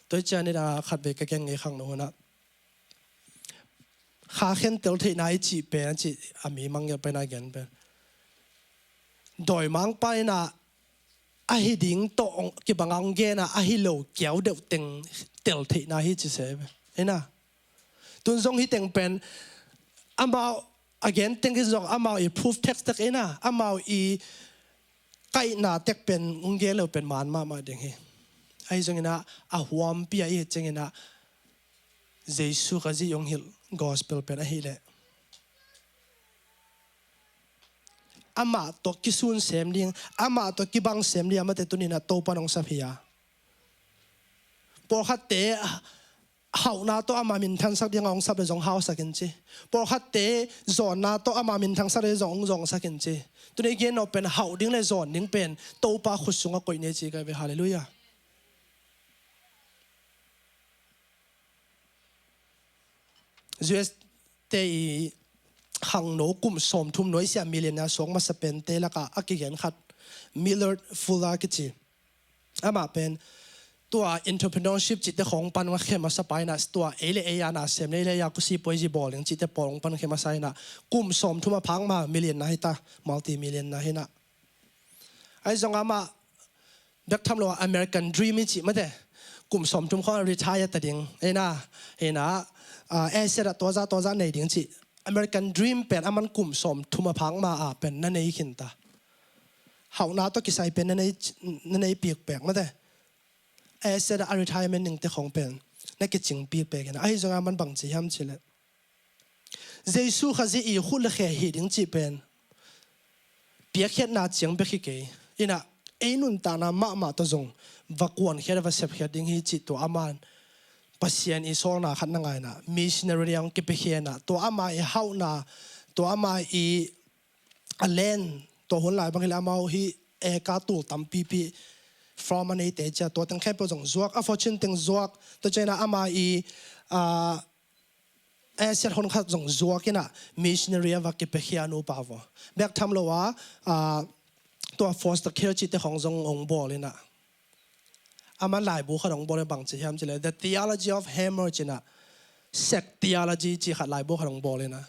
Tua hi ciang ina khatvei ka gen ngei khangno hunah kha khentel theihna i cih pen a cih a mi mangngilh pen a gen pen dawimangpa ina ahi ding tawh kibanga hong gena ahi lo kiau deuh teng tel theihna hi ci se ina. Tun zong hi teng pen amau a gen teng hi zong amau i proof text tek ina amau i kaihna tek pen hong gen lo pen man mahmah ding hi. Ahi zong ina a huampi a i hi ciang ina Jesu Khazih hong hilh gospel pen ahileh amah tawh kisun sem ding, amah tawh kibang sem ding amate tuni ina Topa hong sap hi a. Pawlkhatte hauhna tawh ama minthansak ding a hong sap le zong hausak in ci. Pawlkhatte zawnna tawh ama minthansak le zong hong zawnsak in ci. Tuni gen no pen hauh ding le zawn ding pen Topa khut sungah koih ni ci ka ve. Halleluiah. U S te i khangno kum sawmthum nuaisiah millionaire suak masa pente lakah a kigen khat Millard Fuller kici. Amah pen tua entrepreneurship cihte khawng pan khe masa pa ina tua ei le ei a na sem le ei le ei a kusi poizi bawl ding cihte pawl hong pan khe masa ina kum sawmthum a phak ma millionaire hi ta, multi millionaire hi ina. Ahi zong amah bek tham lo a American dream i cih mate kum sawmthum khawng retire ta ding ina ina asset a tuaza tuaza nei ding cih American dream pen aman kum sawmthum a phak ma a pen na nei khin ta. Hauhna tawh kisai pen na nei pikpek mate. Asset a retirement ningte khawng pen na kicing pikpek ina. Ahi zong aman bangci hiam cileh Jesu Khazih i khut le khe hi ding cih pen piakkhiatna ciang bek hi kei ina ei nuntakna mahmah tawh zong va kuankhiat va sepkhiat ding hi cih tua aman Pasian i sawlna khat na ngaina missionary a hong kipiakhia ina tua ama i hauhna tua ama i a len tua hun lai bang hileh amau hi eka tul tampipi farm a neite cia tua teng khempeuh zong zuak a fortune teng zuak tua ciangin ama i asset hon khat zong zuak ina missionary a va kipiakhia nupa vaw bek tham lo a tua foster care cihte khawng zong hong bawl ina aman laibu khat hong bawl ina bangci hiam cileh The Theology of Hammer cina sek theology ci khat laibu khat hong bawl ina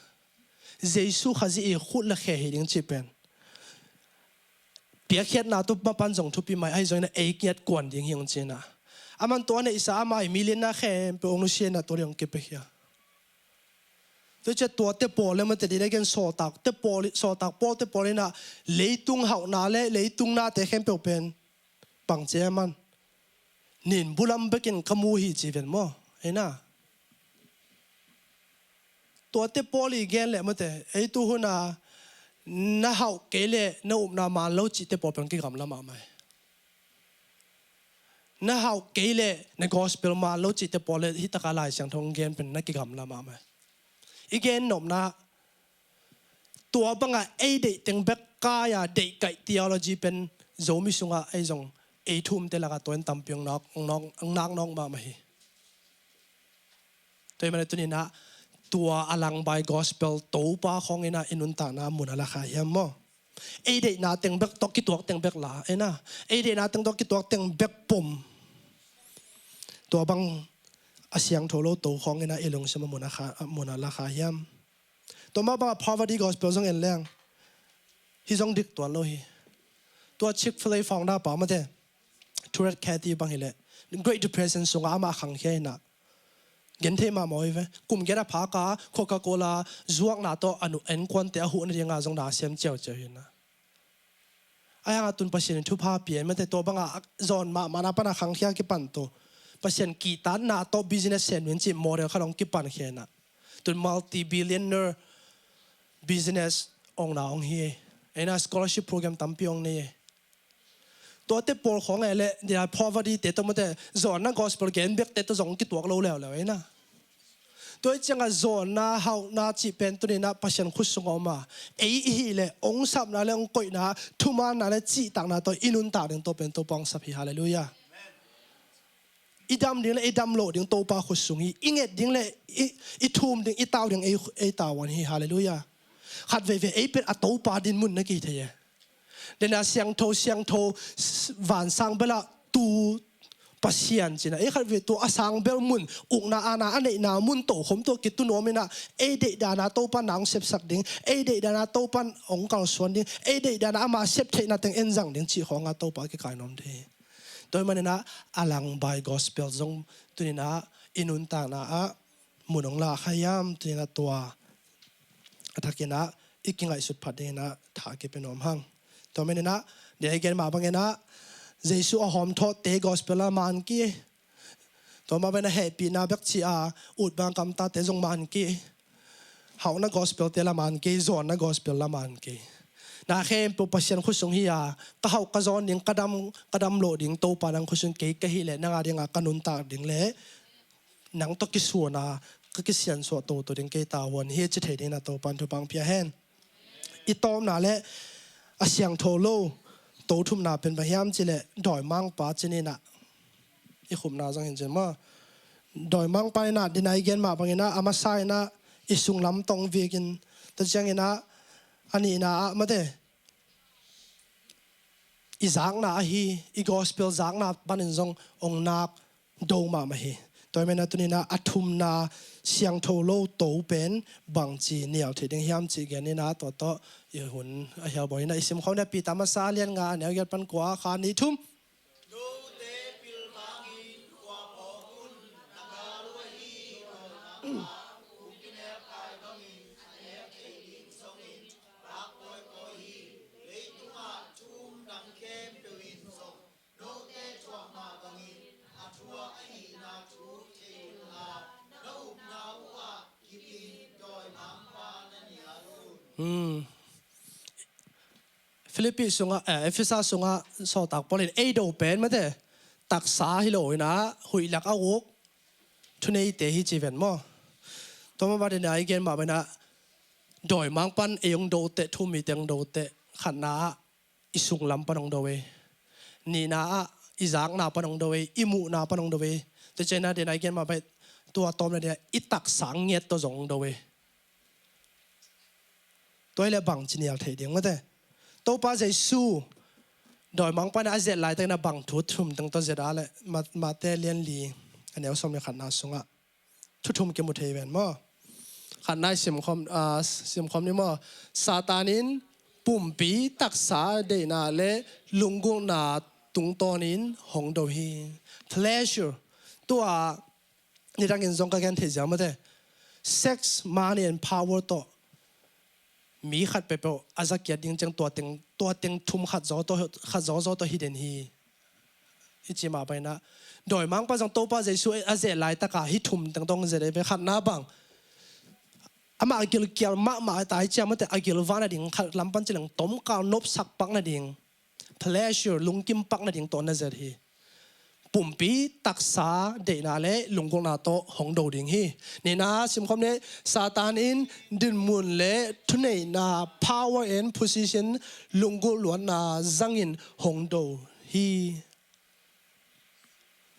Jesu Khazih i khut le khe hi ding cih pen piakkhiatna tu mapan zong thupi mai ahi zongin ei kiat kuan ding hi hong cina aman tua neihsa ama i millionaire khempeuh hong nusia ina tua ding hong kipiakhia. Tua cia tuate pawl le mate dina gen sawltak te pawl sawltak pawlte pawl ina leitung hauhna le leitung nate khempeuh pen bangci aman nin bulam bekin ka mu hi ci ven maw ina. Tuate pawl i gen le mate ei tu huna na hauh kei le na upna man lo cihte pawl pen kigamla mahmah hi. Na hauh kei le na gospel man lo cihte pawl le hitaka Lai Siangtho hong gen pen na kigamla mahmah hi. I gen nopna tua banga ei deih teng bek kai a deih kaih theology pen Zomi sunga ei zong ei thumte laka tua in tampi hong nak nawk mahmah hi. Tua hi mana tuninah tua a langbai gospel Topa khawngin ah i nuntakna mun a la kha hiam maw? Ei deihna teng bek tawh kituak teng bek la ena, ei deihna teng tawh kituak teng bek pom. Tua bang a siangtho lo to khawngin ah i lungsim a mun a kha, mun a la kha hiam? Tua mah bangah poverty gospel zong en leng hi zong dik tuan lo hi. Tua Chick-fil-A founder pa mate Truett Cathy bang hileh Great Depression sungah amah a khangkhia inah gen thei mahmah hi ve. Kum giat a phaka Coca-Cola zuakna tawh a nu a innkuante a huh nadinga zong na siam ciauciau hi inah. Ahi hanga tun Pasian in thupha pia in mate tua banga zawn mahmahna pana khangkhia kipan tu Pasian kihtatna tawh business sem in cih model khat hong kipan khia inah tun multi-billionaire business owner hong hi. Ena scholarship program tampi hong nei. Tuate pawl khawng eh le dia poverty te tawh mate zawnna gospel gen bekte tawh zong kituak lo leuleu ena. Tua hi ciangah zawnna hauhna cih pen tuninah Pasian khut sungah om a, ei i hih leh hong sapna le hong koihna, thumaanna le cihtakna tawh i nuntak ding tawh pen Topa hong sap hi. Halleluiah. I dam ding le i dam loh ding Topa khut sung hi. I nget ding le i, i thum ding, i tau ding ei, ei tau an hi. Halleluiah. Khat veivei ei pen a Topa dinmun na ki thei e. Dena siangtho siangtho vansang bela tu Pasian cina, ei khat vei tu a sang bel mun, ukna aana a neihna mun tokhom tua kitu nuam ina, ei deih dana Topa na hong sepsak ding, ei deih dana Topa hong kalsuan ding, ei deih dana ama sep theihna teng en zang ding cih khawnga Topa a kikai nuam ding hi. Tua hi manina a langbai gospel zong tunina i nuntakna ah mun hong la kha hiam tunina tua a thakina i kingaihsut phat dingina tha kipia nuam hang. Tua manina dia i gen mah bangina Jesu a hawmthawhte gospel a man ki. Tua mah bangina hehpihna bek ci a ut bang kamtate zong man ki. Hauhna gospel te la man kei, zawnna gospel la man kei. Na khempeuh Pasian khut sung hi a, ka hauh ka zawn ding, ka dam, ka dam loh ding Topa nang khut sung kei ka hih leh nang a dinga ka nuntak ding leh nang tawh kisuana ka kisiansuah toto ding kei tavuan hi ci thei dingna Topa in thupha pia hen. I tawpna le a siangtho lo to thumna pen bang hiam ci leh dawimangpa cinina i khupna zong hin cin maw? Dawimangpa ina dina i gen mah bangina a masa ina i sunglam tong vikin ta ciangina a nihna ah mate i zakna ahi i gospel zakna panin zong ong nak do mahmah hi. Tua hi mena tunina a thumna siangtho lo to pen bangci nial thei ding hiam ci gen ina tua tawh i hun a hial bawina i simkhawm ina Peter masa lian nga a neu giat pan kua kha ni thum. Note pilvangin khuapawk un, na gal uh ahi dawimangpa hong kinelkai bangin a nek thei ding zongin vak kawikawi hi. Leitungah thu um dang khempeuh in zong note thuak mah bangin a thuak ahihna thu thei unla, na upna uhah kipin dawimangpa na nial un. Philippi sungah, eh, Efesa sungah sawltak Paul in ei do pen mate taksa hi lo ina huihlak a uk thuneite hi ci ven maw? Tua mah bangin a i gen mah bangin a dawimangpan ei hong do teh, thu-um mite hong do teh, khatna ah i sunglam pan hong do ei, nihna ah i zakna pan hong do ei, i muhna pan hong do ei. Tua ciangin a den a i gen mah bangin tua tawpna den a i taksa ngiat tawh zong hong do ei. Tua hi leh bangci nial thei ding mate? Topa Jesu dawimangpa ina a zet laitakin a bang thu thum teng tawh zet a leh Ma-, Mate lian li a neu sawm le khatna sungah thu thum kimu thei ven maw? Khatna i simkhawm, ah, simkhawm ni maw? Satan in pumpi taksa deihna le lunggulhna tungtawnin hong do hi. Pleasure. Tua nidangin zong ka gen theih ziau mate, sex, money and power tawh mi khat peuhpeuh a zakiat ding ciang tua teng, tua teng thum khat zaw tawh, khat zaw zaw tawh hi den hi. I ci mah bangin a dawimangpa zong Topa Jesu a zet laitaka hih thum teng tawh hong zet ei ve. Khatna bang, amah a gilkial mahmah a tai ciang mate a gilvah nading, khat lam pan ci leng tomkal nopsak pak nading, pleasure, lungkim pak nading tawh na zet hi. Pumpi taksa deihna le lunggulhna tawh hong do ding hi. Nihna simkhawm ni, Satan in dinmun le thuneihna, power and position, lunggulh luatna zangin hong do hi.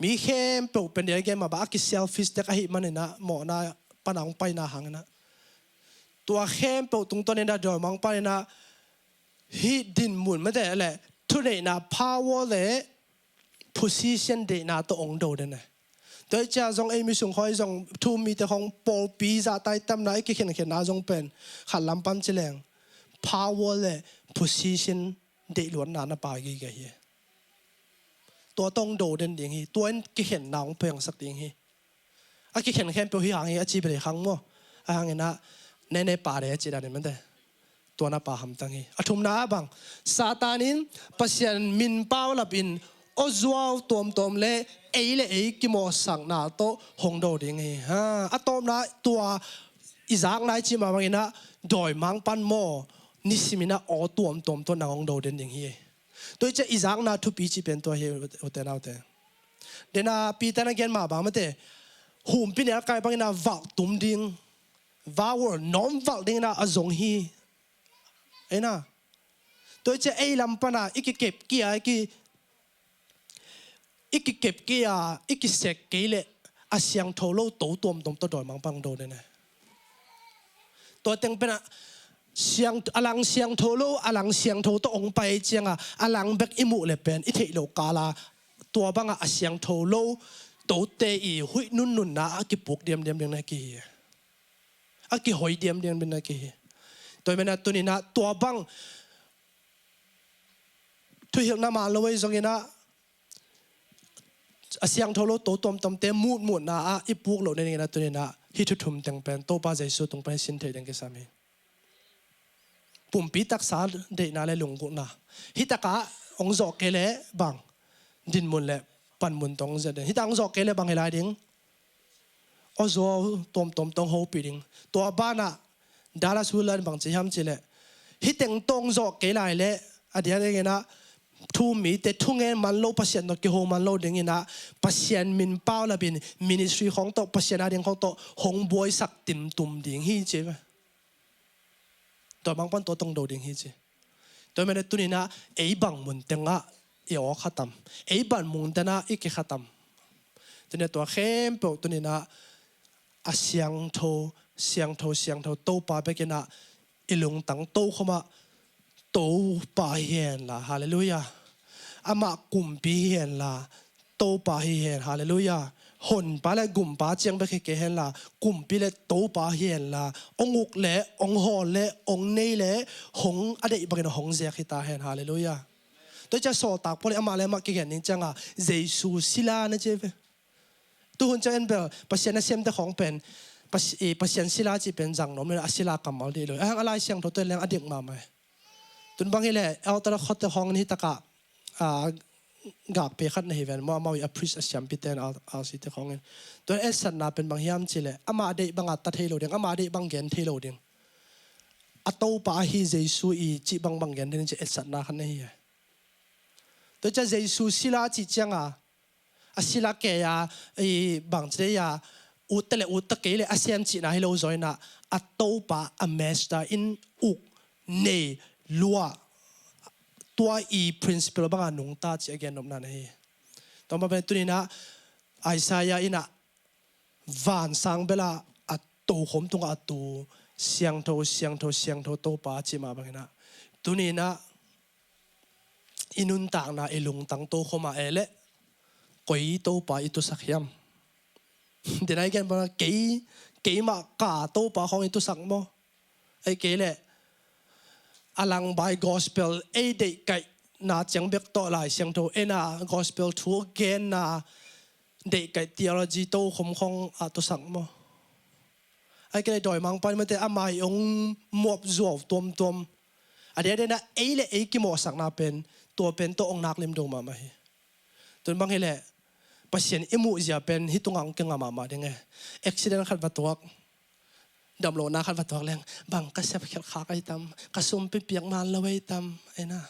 Mi khempeuh pen dia i gen mah bang a ki selfish tek ahih manin a mawhna pan a hong paina hangin a tua khempeuh tungtawnin a dawimangpa in a hih dinmun mate le thuneihna, power le position deihna tawh hong do den e. Tua hi ciang zong ei mi sung khawng zong thu-um mite khawng pawlpi zahtakna i kikhenkhenna zong pen khat lam pan ci leng power le position deih luatna na pia gige hi. Tua tawh hong do den ding hi. Tua in kikhenna hong piangsak ding hi. A kikhen khempeuh hih hang hi a ci bel hi khang maw? A hangin a nene pah de a ci dan hi mate. Tua na pia hamtang hi. A thumna ah bang, Satan in Pasian min paulap in aw zuau tuamtuam le ei le ei kimawhsakna tawh hong do ding hi. Ha, a tawpna tua i zakna i cih mah bangin a dawimangpan maw nisimin a aw tuamtuam tawh nang hong do den ding hi. Tua hi ciang i zakna thupi cih pen tua hi, ute naute. Dena Peter na gen mah bang mate, humpinelkai bangin a valh tum ding, vow, nawm valh dingin a zong hi. Ei na. Tua hi ciang ei lam pan a i kikep kei a, i ki, i kikep kei a, i kisek kei leh a siangtho lo to tuamtuam tawh dawimangpan hong do den e. Tua teng pen a siang, a lang siangtho lo, a lang siangtho tawh hong pai ciang a, a lang bek i muh leh pen i theih loh kal a tua bangah a siangtho lo tote i huih nunnunna a kipuk diamdiam ding na kihi. A kihoi diamdiam ding na kihi. Tua hi manin ah tuni-in ah tua bang thuhilhna man lo ei zongin ah a siangtho lo to tuamtuamte mutmutna ah i puk loh nadingin ah tuni-in ah hih thu thum teng pen Topa Jesu tung pan i sin theih ding kisam hi. Pumpi taksa deihna le lunggulhna. Hih takah hong zawh kei leh bang dinmun le panmun tawh hong zia ding. Hih takah hong zawh kei leh bang hi lai ding. Aw zuau tuamtuam tawh hong hopih ding. Tua banah Dallas Willard bang ci hiam cih leh, hih teng tawh hong zawh kei lai leh a diakdiakin ah thu-um mite thungen man lo, Pasian tawh kiho man lo dingin ah Pasian min paulapin ministry khawng tawh, Pasian ading khawng tawh hong buaisak timtum ding hi ci ve. Tua bang pan tua tawh hong do ding hi ci. Tua hi manin ah tuni-in ah ei bang mun tengah i aw kha tam, ei bang mun tengah i kikha tam. Tuni-in ah tua khempeuh tuni-in ah a siangtho, siangtho, siangtho Topa bekin ah i lungtang tokhom ah Topa hi henla, halleluiah. Amah kumpi hi henla, Topa hi hen, halleluiah. Honpa le gumpa ciang bek hi kei henla, kumpi le Topa hi henla, hong uk le hong hawl le hong nei le hong a deih bangin hong zek hi ta hen, halleluiah. Tua ciang sawltak Paul in amah le amah kigen ding ciangah Jesu sila na ci ve. Tuhun ciang en bel Pasian nasemte khawng pen Pas-, i, Pasian sila cih pen zang nuam lo, a sila kammal deih lo. A hang a Lai Siangtho tawh en leng a dik mahmah hi. Tun bang hi leh altar khuate khawng in hih takah, a, gakpi khat na hi ven maw, amau i a priest a siampite in al-, alsite khawng in. Tua etsakna pen bang hiam cih leh amah a deih bangah ta thei lo ding, amah a deih bang gen thei lo ding. A Topa ahi Jesu i cih bangbang gen ding cih etsakna khat na hi hi. Tua ciang Jesu sila cih ciangah a sila kei a, i bang ci dei a, ut ta le ut ta kei le a sem cihna hi lo zaw in ah, a Topa, a Master in uk, nei, luah, tua i principle bangah nungta cih a gennopna na hi. Tua mah pen tuni-in ah Isaiah in ah vansang belah a tokhom tungah a tu, siangtho, siangtho, siangtho Topa a cih mah bangin ah tuni-in ah i nuntakna i lungtang tokhom ah ei leh koi Topa i tusak hiam? Dena i gen bangin ah kei, keimah ka Topa khawng i tusak maw? Ei kei leh a langbai gospel ei deihkaihna ciang bek tawh Lai Siangtho en a gospel thu genna deihkaih theology tokhom khawng a tusak maw? Ei kei leh dawimangpa in mate amah i hong muap zuau tuamtuam. A diakdiakin ah ei le ei kimawhsakna pen tua pen tawh hong nak limdo mahmah hi. Tun bang hi leh Pasian i muh zia pen hih tungah hong kinga mahmah ding e. Accident khat va tuak, damlohna khat va tuak leng, bang ka sepkhiat khak ai tam, ka sumpi piak man lo ai tam, ei na,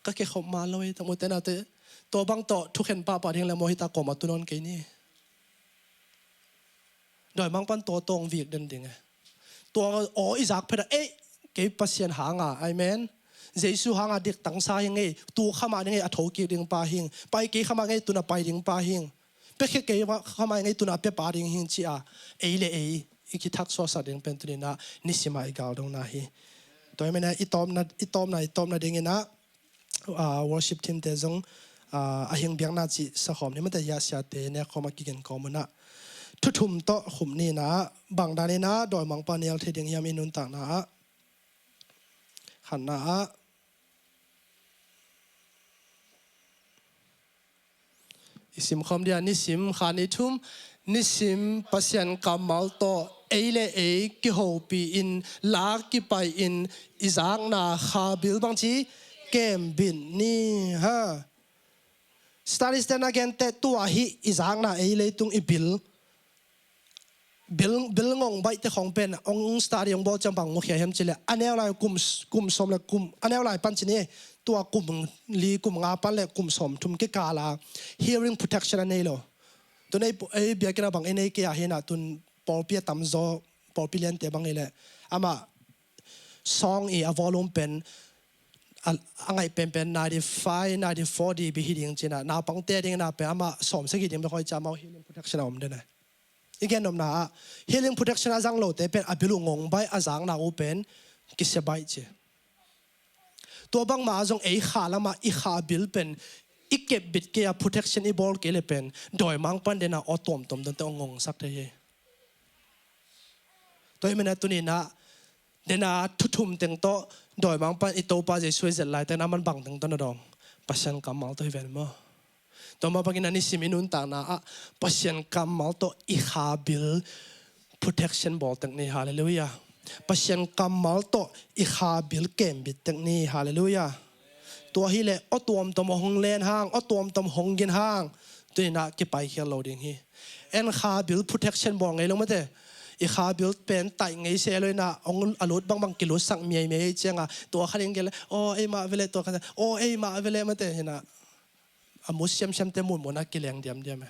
ka kikhop man lo ai tam, ute naute, tua bang tawh thukhen pahpah ding le maw, hih ta kawm a tu nawn kei ni. Dawimangpa in tua tawh hong vik den ding e. Tua aw i zak phet a, ei, kei Pasian hanga, amen, Jesu hanga diktang sa hi ing ei, tu kha mah ding ei, a thokik ding pa hi ing, pai kei kha mah ing ei, tun a pai ding pa hi ing, piakhia kei kha mah ing ei, tun a pia pa ding hi ing ci a, ei le ei i kithak suaksak ding pen tuni-in ah nisim a i galdona hi. Tua hi manin ah i tawpna, i tawpna, i tawpna dingin ah, ah, worship team te zong, ah, a hing biakna cih sakhawm ni mate, hiah siate nek khawm a kigen kawm un ah. Thu thum tawh khum ni-in ah, bang danin ah dawimangpa nial thei ding hiam i nuntakna ah? Khatna ah i simkhawm dia, nisim, kha ni thum, nisim Pasian kammal tawh ei le ei kihopih in, la kipai in, i zakna kha bil bangci kembit ni, ha. Studies te na gen teh tua hih i zakna ei leitung i bil bil, bil ngong baihte khawng pen hong study hong bawl ciang bang mukhia hiam cih leh, a neu lai kum, kum sawm le kum, a neu lai pan ci ni, tua kum li kum nga pan le kum sawm thum kikal a hearing protection a nei lo. Tun ei, ei biakinn ah bang i nei kei a hi-in ah, tun pawlpi a tamzaw, pawlpi liante bang hi leh amah sawng i a volume pen a, a ngaih penpen ninety five, ninety four dB hi ding ci-in ah, naupangte dingin ah pen amah sawm sagih ding bek hoih ciang amau hearing protection a om den a. I gennopna ah hearing protection a zang lote pen a bil uh ngong baih, a zakna uh pen kisia baih ci. Tua bangmah ah zong ei kha lamah i kha bil pen i kepbit kei a, protection i bawl kei le pen dawimangpa'n dena aw tuamtuam dangte hong ngongsak thei hi. Tua hi menah tuninah dena thuthum teng tawh dawimangpa'n i Topa Jesu i zet laiteng a man bang teng tawh na dawng? Pasian kammal tawh hi ven maw? Tua mah bangin a nisim i nuntakna ah Pasian kammal tawh i khabil protection bawl tek ni. Halleluiah. Pasian kammal tawh i khabil kembit tek ni. Halleluiah. Tua hileh aw tuamtuam hong len hang, aw tuamtuam hong gin hang, tuninah kipaikhial lo ding hi. En khabil protection bawl ngei lo mate. I khabil pen taih ngei se lo inah hong a lut bangbang kilutsak miaimiai ei cianga tua khat in gel aw ei mah vele, tua khat aw ei mah vele mate hinah a mu siamsiamte munmunah kileng diamdiam e.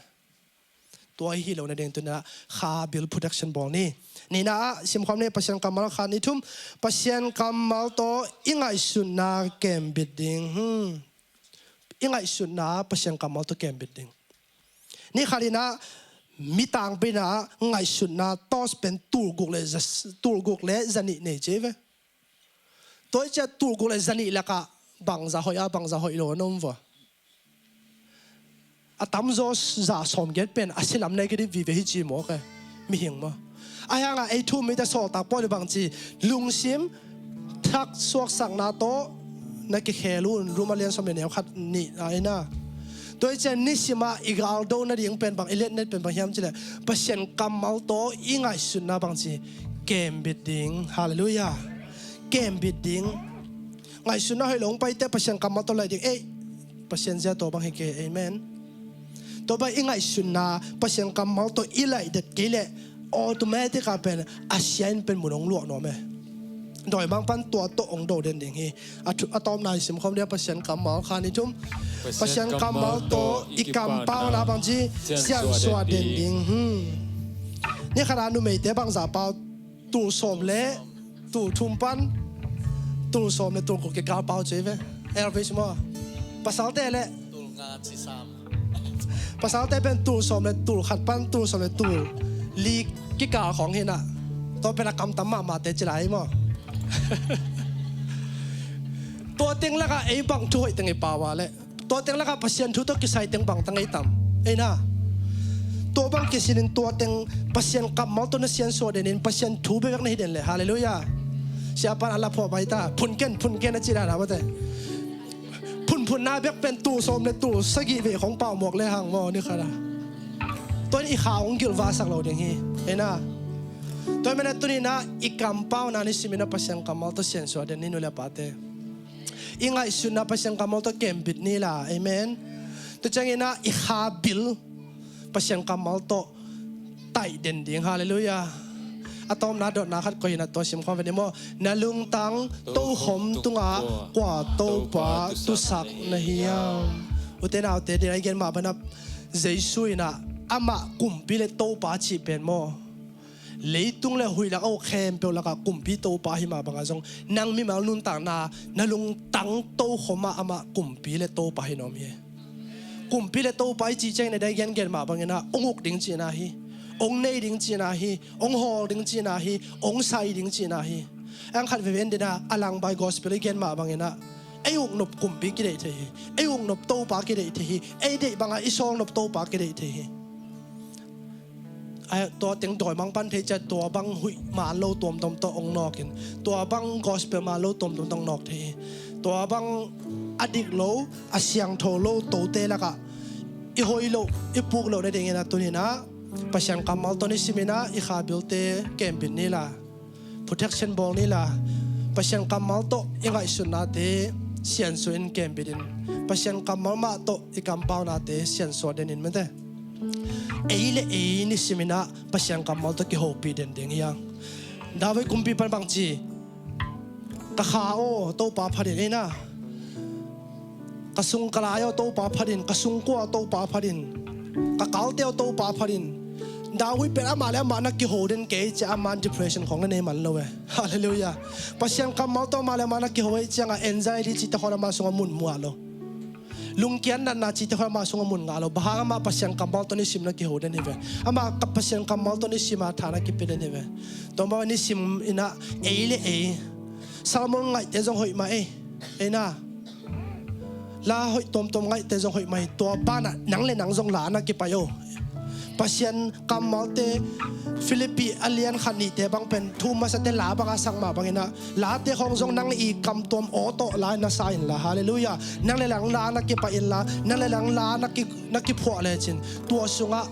Tua hi lo nading tuninah khabil protection bawl ni. Nihna ah simkhawm ni, Pasian kammal khat ni thum. Pasian kammal tawh i ngaihsutna kembit ding. Hmm. I ngaihsutna Pasian kammal tawh kembit ding. Ni khat inah mi tangpi inah ngaihsutna tos pen tulguk le za, tulguk le zanih nei ci ve. Tua i cia tulguk le zanih lakah bangza hoih a bangza hoih lo a na om vua. A tamzaw za sawmgiat pen a silam nei kei dih vive hi ci mawk e. Mihing maw? Ahi hangah ei thu-um mite sawltak Paul in bang ci? Lungsim thak suaksakna tawh na kikhel un. Roma lian sawm le neu khat nih a inah. Tua i cia nisimah i galdo nading pen bang, i letnet pen bang hiam cileh Pasian kammal tawh i ngaihsutna bang ci? Kembit ding. Halleluiah. Kembit ding. Ngaihsutna hoih lo hong paite Pasian kammal tawh laih ding. Ei, Pasian zia tua bang hi kei. Amen. Tua bang i ngaihsutna Pasian kammal tawh i laih det kei leh automatic a pen a sia in pen mun hong luah nuam e. Dawimangpa'n tua tawh hong do den ding hi. A thu, a tawpna i simkhawm dia, Pasian kammal khat ni thum. Pasian kammal tawh i kampauna bang ci? Siansuah den ding. Hmm. Ni khat a numeite bangza pau? Tul sawm le tul thum pan, tul sawm le tul kul kikal pau ci ve. Elvis maw? Pasalte le tul nga ci sam. Pasalte pen tul sawm le tul khat pan tul sawm le tul li kikal khawng hinah. Tua pen a kamtam mahmahte ci lai maw? Tua teng lakah ei bang thu hoih teng i pau a le tua teng lakah Pasian thu tawh kisai teng bang tang ei tam? Ei na. Tua bang kisinin tua teng Pasian kammal tawh na siansuah denin Pasian thu bekbek na hi den le. Halleluiah. Siapa'n a la phuah bai ta. Phunken, phunken a ci dan a mate. Phunphunna bek pen tul sawm le tul sagih vei khong pau mawk le hang maw ni khat a. Tua in i kha hong gilvasak lo ding hi. Ei na. Tua i menah tuninah i kampauna ni siminah Pasian kammal tawh siansuah den ni nu le pate. I ngaihsutna Pasian kammal tawh kembit ni la. Amen. Tua cianginah i kha bil Pasian kammal tawh taih den ding. Halleluiah. A tawpna dotna khat koihinah tua simkhawm ve ni maw? Na lungtang tokhom tungah kua Topa tusak na hiam? Ute naute, dena i gen mah banah Jesu inah amah kumpi le Topa cih pen maw? Leitung le huih lak a uk khempeuh lakah kumpi Topa hi mah bangah zong nang mimal nuntakna na lungtang tokhom ah amah kumpi le Topa hi nuam hi. Kumpi le Topa i cih ciangin a dai gengen mah banginah ong uk ding cihna hi. Ong nei ding cihna hi. Ong hawl ding cihna hi. Ong sai ding cihna hi. Ang khat veve in dinah a langbai gospel i gen mah banginah ei uknop kumpi kideih thei hi. Ei uknop Topa kideih thei hi. Ei deih bangah i sawl nop Topa kideih thei hi. Tua teng dawimangpa'n thei ciah tua bang huih man lo tuamtuam tawh ong nawkin, tua bang gospel man lo tuamtuam tawh ong nawk thei hi. Tua bang a dik lo, a siangtho lo tote lakah i hoih loh, i puk loh nadingin a tuninah Pasian kammal tawh ni siminah i kha bilte kembit ni la. Protection bawl ni la. Pasian kammal tawh i ngaihsutnate siansuah in kembit in. Pasian kammal mah tawh i kampaunate siansuah denin mate. Ei le ei ni siminah Pasian kammal tawh kihopih den ding hiang. David kumpi pan bangci? Ka kha aw Topa phatin ei na. Ka sung ka lai aw Topa phatin, ka sungkua aw Topa phatin, ka kalte aw Topa phatin. David pen amah le amah na kiho den kei ciah aman depression khong na nei man lo e. Halleluiah. Pasian kammal tawh amah le amah na kiho ei ciangah anxiety cihte khong amah sungah mun muah lo. Lungkiat natna cihte khong amah sungah mun ngah lo. Bang hang? Amah Pasian kammal tawh nisim na kiho den hi ve. Amah Pasian kammal tawh nisim a tha na kipia den hi ve. Tua mah nisim inah ei le ei Salmon ngaihte zong hoih mah ei. Ei na. La hoih tuamtuam ngaihte zong hoih mah hi. Tua banah nang le nang zong la na kipai o. Pasian kammalte Philippi a lian khat nihte bang pen thu masate la banga sak mah banginah late khawng zong nang i kamtuam aw tawh la na sa inla, halleluiah, nang le nang la na kipai inla, nang le nang la na ki, na kiphuah lecin tua sungah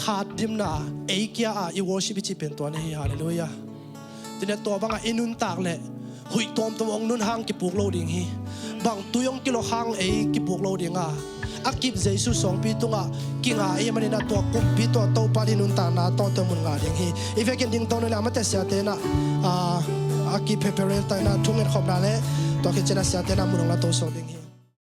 khatdimna ei kia a i worship i cih pen tua na hi, halleluiah. Tuna tua bangah i nuntak leh huih tuamtuam hong nun hang kipuk lo ding hi. Bang tui hong kilok hang ei kipuk lo ding a, a kip Jesu suangpi tungah kinga i maninah tua kumpi tua Topa i nuntakna tawh tua mun ngah ding hi. I vekin ding tawh nunah amate siate inah a kip phephel rel ta inah thungetkhopna le tua khit cianah siate inah mun hong la to suak ding hi.